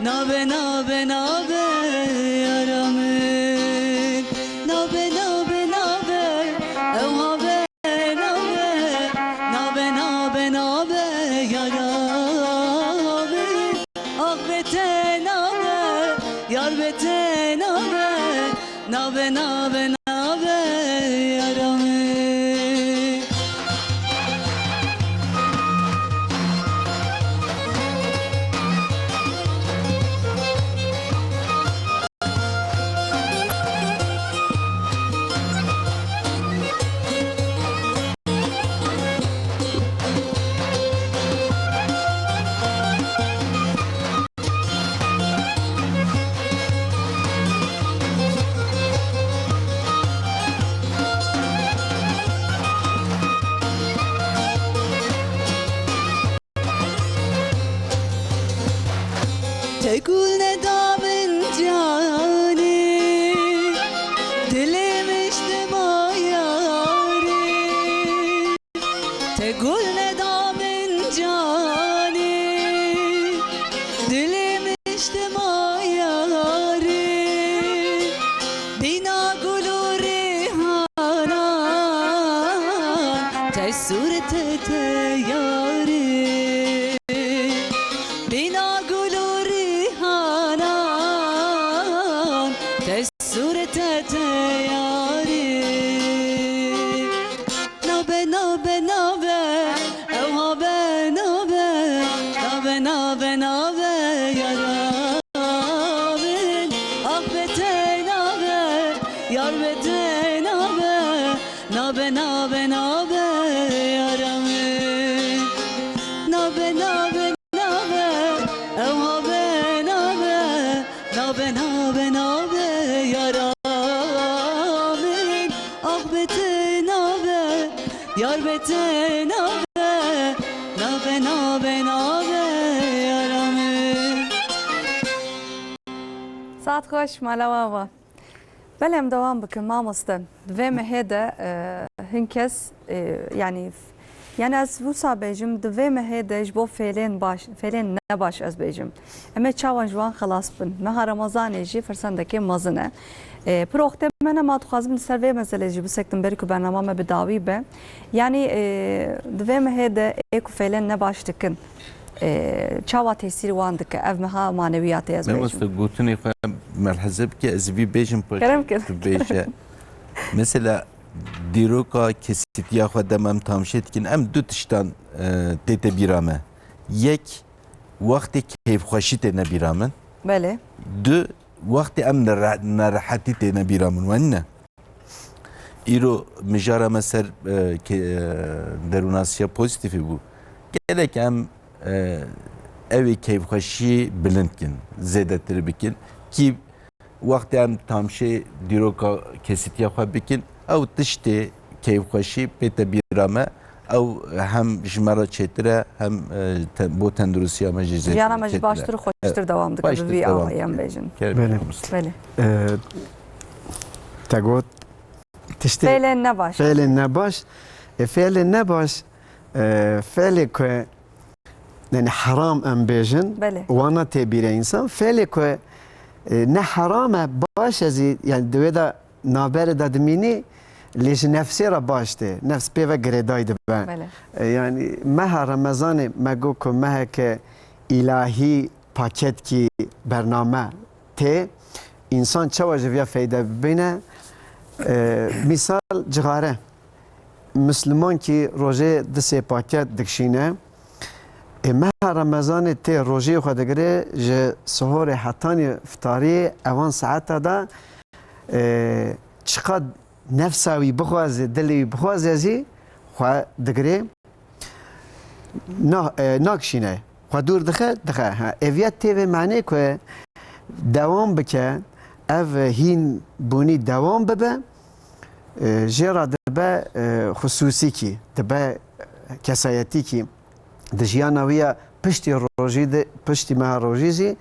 Nabe, nabe, nabe, yara min. Nabe, nabe, nabe, ew habe nabe. Nabe, nabe, nabe, yara min. Ax be te nabe, yar be te nabe. Nabe, nabe, nabe, yara min. Gul neda min canê, dilê min ji te ma yarê. Te gul neda min canê, dilê min ji te ma yarê. Bîna gul û rêhanan, te sûrete te yarê. Bîna gul û rîhanan, te sûrete te yarî. Nabe, nabe, nabe, ew habe nabe. Nabe, nabe, nabe, yara min. Ah be te nabe, yar be te nabe. Nabe, nabe, nabe, yara min. Nabe, nabe, nabe, ew habe nabe. Nabe, nabe, nabe, yara min. Ah be te nabe, yar be te nabe. Nabe, nabe, nabe, yara min. Saet xweş, mala we ava. Belê, em dewam bikin, mamoste. Di vê mehê de, e, hin kes, e, yanî, yanî ez wisa bêjim, di vê mehê de ji bo fêlên baş, fêlên nebaş ez bêjim. Em ê çawan ji wan xelas bin? Meha Remezanê jî firsendekê mezin e. E, pir wextê me nema, dixwazim li ser vê meselê jî bisektim, ber ku bernama me bi dawî be. Yanî, e, di vê mehê de ê ku fêlên nebaş dikin, e, çawa tesîr wan dike? Ev meha manewiyatê ez bêjim. Mamoste, gotinê xwe melheze bike, ez vî bêjim, paşê Kerem kir. Tu bêje. Mesela, dîroka kesîtiya xwe dem em tamşê dikin, em du tiştan, e, tête bîra me. Yek, wextê keyfxweşî têne bîra min. Belê. Du, wextê em nere-, nerehetî têne bîra min. Wen ne? Îro mijara me ser, e, ke-, e, derûnasiya pozîtîfê bû. Gerek em, e, ew ê keyfxweşî bilind kin, zêdetir bikin. Kî wextê em tamşê dîroka kesîtiya xwe bikin, ew tiştê keyfxweşî pête bîra me, ew hem ji me re çêtir e, hem, e, te-, bo tenduristiya me jî zêdetir. Jiyana me jî çêtir e. Baştir û xweştir Evet. dewam dike, bi Baştir vî dewam avayî em dike. Bêjin. Kerem Belê. Mamoste. Belê. E, Te got tiştê Fêlên nebaş. Fêlên nebaş. E, fêlên nebaş, e, fêlê ku, yani, heram em bêjin, Belê. wana tê bîre însan. Fêlê ku, e, ne heram e, baş e zî, yani, di wê de navberê de dimînî, lê ji nefsê re baş tê. Nefs pê ve girêdayî dibe. Belê. E, yani, meha Remezanê me got ku meheke îlahî, paketkî, bername tê, însan çawa ji viya feyde bibîne? E, mîsal, cixare. Mislimankî rojê du sê paket dikişîne. Ê, meha Remezanê tê, rojê xwe digire, ji sihorê hetanî fitariyê evan saeta de, e, çiqad nefsa wî bixwaze, dilê wî bixwaze zî xwe digire. Na, e, nakişîne. Xwe dûr dixe, dixe. Ha, ev ya tê vê manê ku dewam bike, ev hîn bûnî dewam bibe, e, jê re dibe, e, xusûsîkî, dibe kesayetîkî. Di jiyana wî ya piştî rojî de, piştî meha rojî zî,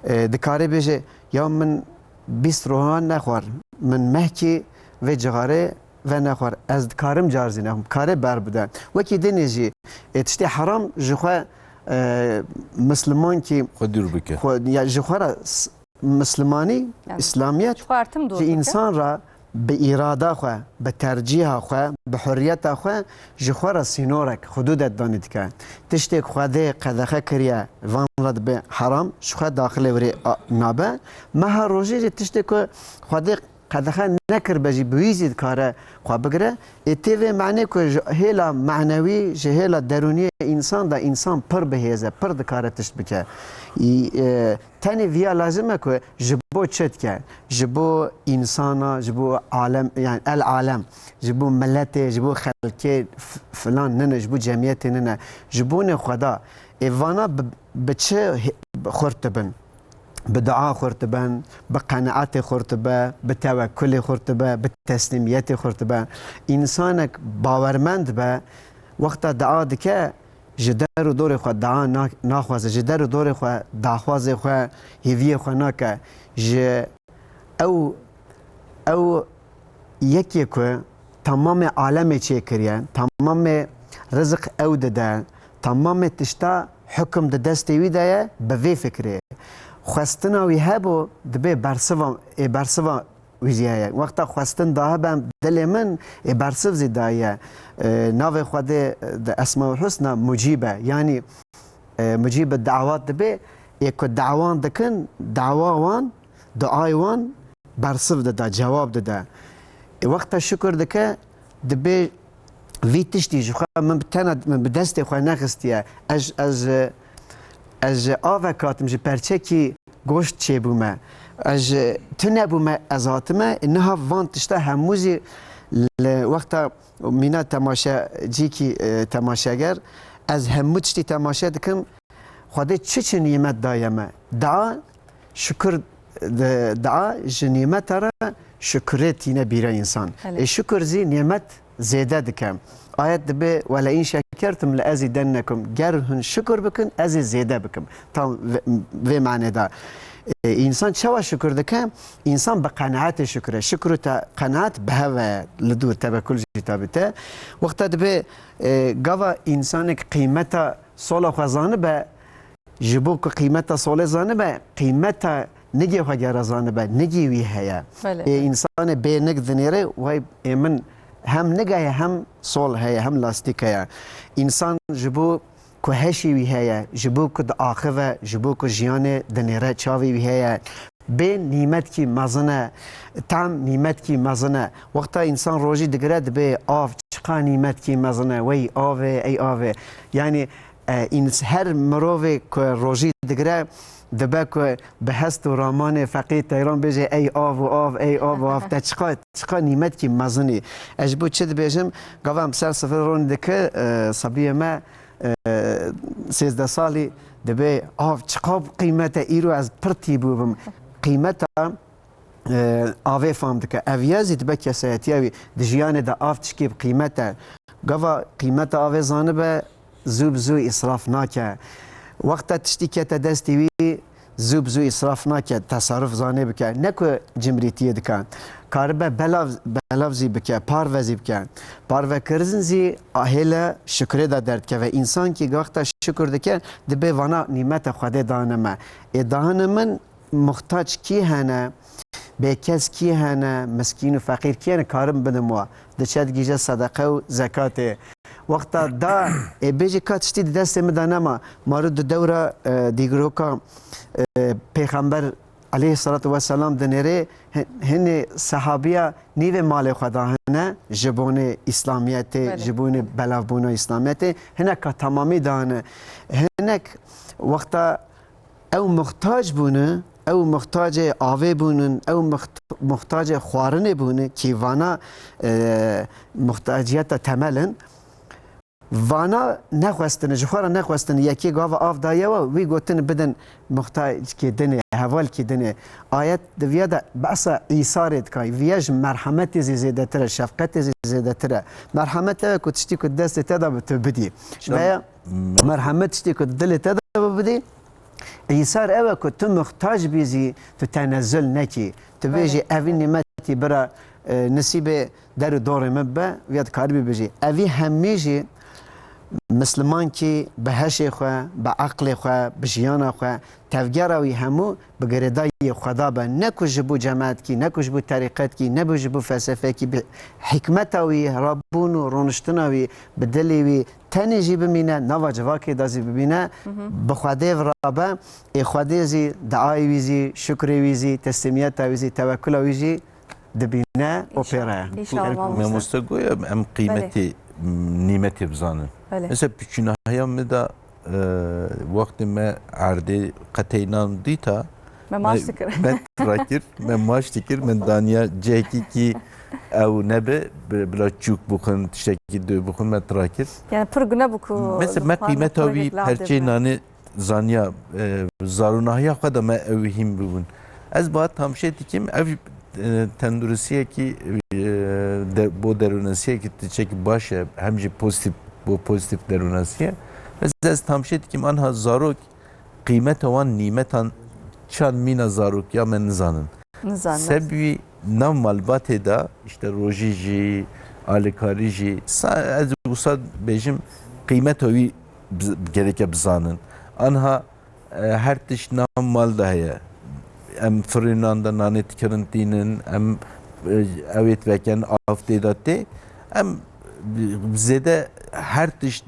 e, dikare bêje, ya min bîst rohan nexwar, min mehkî vê cixarê venexwar, ez dikarim car zî nexwim, kare ber bide. Wekî dinê jî, ê, tiştê heram ji xwe, e, mislimankî Xwe dûr bike. xwe, ya ji xwe re s-, mislimanî, Yani, îslamiyet ji xwe re tim dûr ji bike. însan re bi îrada xwe, bi tercîha xwe, bi hurriyeta xwe ji xwe re sînorek, hudûdet danî dike. Tiştê ku Xwedê qedexe kiriye, van re dibe heram, ji xwe daxilê wê rê a-, nabe. Meha rojê jî tiştê ku Xwedê qedexe nekiribe jî bi wî zî dikare xwe bigire. Ê tê vê manê ku ji hêla manewî, ji hêla derûniyê însan de însan pir bihêze, pir dikare tişt bike. Î, e, Tenê viya lazim e ku ji bo çi dike? Ji bo însana, ji bo alem, yani el alem, ji bo miletê, ji bo xelkê f-, filan nine, ji bo cemiyetê nine. Ji bo nê Xweda. Ê vana bi, bi çi hê-, xurt dibin? Bi dua xurt dibin, bi qenaetê xurt dibe, bi tewekkulê xurt dibe, bi teslîmiyetê xurt dibe. Însanek bawermend be, wexta dua dike, ji der û dorê xwe dua na-, naxwaze, ji der û dorê xwe daxwazê xwe, hêviyê xwe nake. Ji ew, ew yekê ku temamê alemê çêkiriye, temamê rizik ew dide, temamê tişta hukum di destê wî de ye, bi vê fikrê. Xwestina wî hebû, dibê bersiva, ê bersiva wî jî heye. Wexta xwestin dahibe dilê min, ê bersiv zî daye. E, navê Xwedê di Esmaul Husna Mucîb e. Yanî, e, Mucîb dawat dibe, ê ku dawan dikin, dawa wan, duayê wan bersiv dide, cewab dide. E, wexta şukur dike, dibe vî tiştî ji xwe min bi tena, min bi destê xwe nexistiye. Ez, ez, ez ji avek hatim, ji perçekî goşt çêbûme. Ez ji tune bûme, ez hatime. Niha van tişta hemû zî li wexta mîna temaşecîkî, e, temaşeger, ez hemû tiştî temaşe dikim. Xwedê çi çi nîmet daye me. Dua, şukur, de-, dua ji nîmeta re şukurê tîne bîra însan. Belê. Ê şukur zî nîmet zêde dike. Ayet dibe, "Wele in şekertum le ezidennekum." Ger hûn şukur bikin, ez ê zêde bikim. Tam vê, vê manê de. E, însan çawa şukur dike? Însan bi qenaetê şukir e. Şukru te qenaet bi hev e, li dûr tevekul jî tabi te. Wexta dibe, e, gava însanek qîmeta sola xwe zanibe, ji bo ku qîmeta solê zanibe, qîmeta nigê xwe gera zanibe, nigî wî heye. Belê, Ê belê. Însanê bê nig dinêre, way ê min hem nig heye, hem sol heye, hem lastîk heye. Însan ji bo ku heşê wî heye, ji bo ku diaxive, ji bo ku jiyanê dinêre, çavê wî heye. Bê nîmetkî mezin e, tam nîmetkî mezin e. Wexta însan rojî digire, dibê av çiqa nîmetkî mezin e, wey avê, ey avê. Yanî, e, îns-, her mirovê ku rojî digire, dibe ku bi hest û ramanê feqî teyran bêje, "Ey av û av, ey av û av, te çiqa, çiqa nîmetkî mezin î." Ez ji bo çi dibêjim? Gava em ser sifir ronî dike, e, sebiyê me, e, sêzdeh salî, dibê, "Av çiqa qîmet e, îro ez pirtî bûbim." Qîmeta, e, avê fam dike. Ev ya zî dibe kesayetiya wî. Di jiyanê de av tişkî bi qîmet e. Gava qîmeta avê zanibe, zû bi zû îsraf nake. Wexta tiştî kete destê wî, zû bi zû îsraf nake, tesarruf zanê bike. Ne ku cimrîtiyê dike. Karibe belav, belav zî bike, parve zî bike. Parvekirin zî ahêle şukurê de derdikeve. Însan kî wexta şukur dike, dibe vana nîmeta Xwedê dane me. Ê dane min muhtaç kî hene, bêkes kî hene, miskîn û feqîr kî hene, karim bidim wa. Diçe digihîje sedeqe û zekatê. Wexta da, ê, bêjî ka tiştî di destê min de nema. Maro di dewra, e, dîgroka, e, Pêxember aleyhissalatu vesselam dinêrê, hi-, hinê sehabiya nîvê malê xwe dahine, ji bonê Îslamiyetê, Belê. ji bonê belavbûna Îslamiyetê, hinek ka temamî dahine. Hinek wexta ew muhtac bûne, ew muhtacê avê bûnin, ew muht-, muhtacê xwarinê bûne, kî vana, e, muhtaciyeta temel in. Vana nexwestine, ji xwe re nexwestine, yekê gava av daye we, wî gotin bidin muhtackê dinê, hevalkê dinê. Ayet di viya de behsa îsarê dikay, viya ji merhemetê zî zêdetir e, şefqetê zî zêdetir e. Merhemet ew e ku tiştî ku destê te de bi tu bidî. Veya merhemet tiştî ku dilê te de bidî, Îsar ew e ku tu muhtac bî zî tu tenezzul nekî. Tu bêjî, "Evî nîmetî bira, e, nisîbê der û dorê min be, viya dikaribî bijî." Evî hemî jî mislimankî bi heşê xwe, bi eqlê xwe, bi jiyana xwe, tevgera wî hemû bi girêdayî Xweda be. Ne ku ji bo cemaetkî, ne ku ji bo terîqetkî, ne ku ji bo felsefekî, bi hikmeta wî, rabûn û roniştina wî, bi dilê wî, tenê jî bimîne, nava civakê de zî bimîne, Hı hı. bi Xwedê virabe, ê Xwedê zî, diayê wî zî, şukrê wî zî, teslîmiyeta wî zî, tewekula wî jî dibîne û pê re ye. İnşallah, inşallah mamoste. Mamoste goya em qîmetê, m, nîmetê bizanin. Belê. Mesela piçûnahiya min de, e, wextê me erdê qeteynan dîta, Me maç dikir. Me tira kir, me maç dikir, min daniya cihekî ki ew nebe, bi-, bila çûk bixwin, tiştekî dû bixwin, me tira kir. Yani pir gune bû ku Mesela me Lukman qîmeta wî perçê nanê zaniya, e, zaronahiya xwe de me ew hîn bibûn. Ez ba tamşê dikim, ev, e, tenduristiyekî, e, de-, bo derûnesiyekî tiştekî baş e, hem jî pozîtîf, bo pozîtîf derûnesiye. Ez, ez tamşê dikim, anha zarok qîmeta wan nîmetan çand mîna zarokiya me nizanin. Nizanin. Sebî nav malbatê de, işte rojî jî, alîkarî jî, sa-, ez wisa bêjim, qîmeta wî bi-, gereke bizanin. Anha, e, her tişt nav mal de heye. Em firînan de nanê dikirin tînin, em, e, ewê diveken, av tê de tê. Em zêde her tişt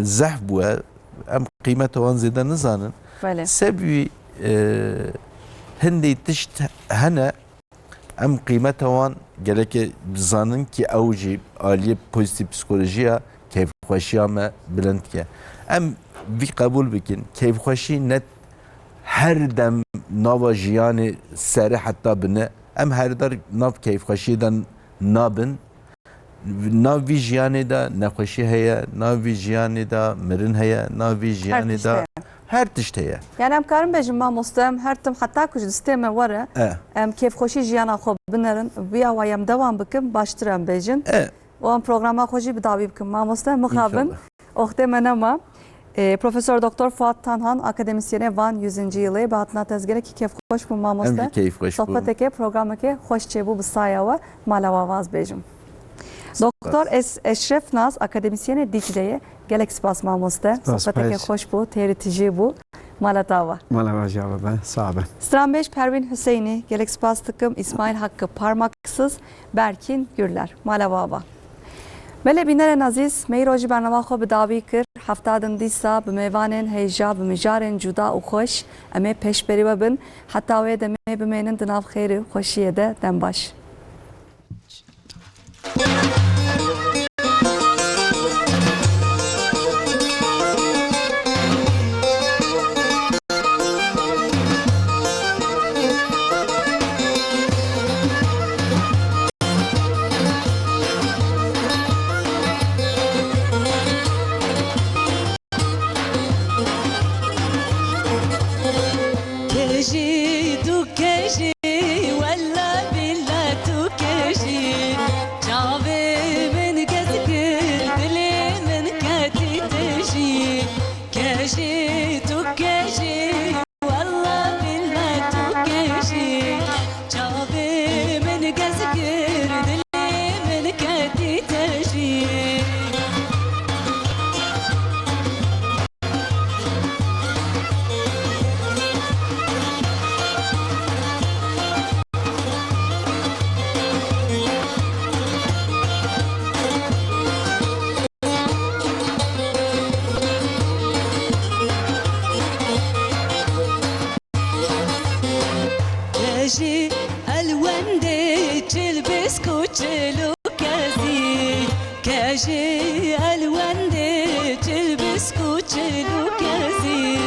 zehf bûye, em qîmeta wan zêde nizanin. Belê. Sebî, e, hindî tişt hene, em qîmeta wan gereke bizanin ki ew jî aliyê pozîtîf psîkolojiya keyfxweşiya me bilind dike. Em vî qebûl bikin, keyfxweşî ne her dem nava jiyanê serê heta bine. Em her dar nav keyfxweşiyê de nabin. Nav vî jiyanê de nexweşî heye, nav vî jiyanê de mirin heye, nav vî Her jiyanê tişt de heye. her tişt heye. Yani em karin bêjin mamoste, em her tim heta ku ji distê me were, E. em kêfxweşî jiyana xwe binerin, bi ya wayî em dewam bikin, baştir em bêjin. E. Û em programa xwe jî bi dawî bikin. Mamoste, mixabin, İnşallah. Oxtê me nema. E, Profesor Doktor Fuat Tanhan, akademisyenê Van yüzüncü yılı, bi hatina te ez gelekî kêfxweş bûm mamoste. Em jî keyfxweş bûn. Sohbeteke, programeke xweş çêbû bi saya we. Mala we vaz bêjim. Doktor Es-, Eşref Naz, akademisyenê Dicleyê. Gelek spas mamoste. Spas, Sohbeteke pez. xweş bû, têrî tijî bû. Mala te ava. Mala we jî ava be, sağ be. Stranbêj Perwîn Hüseyinî, gelek spas dikim. İsmail Hakkı Parmaksız, Berkin Gürler. Mala we ava. Belê bînerên ezîz, me îro jî bernama xwe bi dawî kir. Hefta din dîsa bi mêvanên hêja, bi mijarên cuda û xweş em ê pêşberî we bin. Heta wê demê bimênin di nav xêr û xweşiyê de. Dem baş. Kejî, tu kejî, wella billa tu kejî. Çavê min gez kir, dilê min ketî tijî. Kejî, tu kejî, wella billa tu kejî. Çavê min gez kir, dilê min ketî tijî. Kejî elwendê çil bisk û çil û kezî. Kejî elwendê çil bisk û çil û kezî.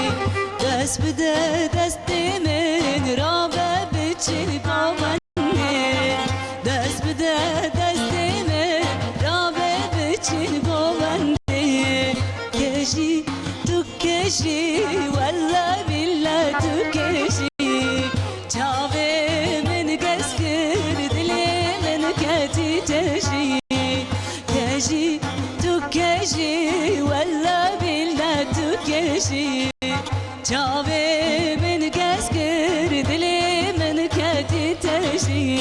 Dest bide destê min, rabe biçin govendê. Dest bide destê min, rabe biçin govendê. Kejî, tu kejî, wella billa tu kejî. Çavê min gez kir, dilê min ketî tijî. Kejî, tu kejî, wella billa tu kejî. Çavê min gez kir, dilê min ketî tijî.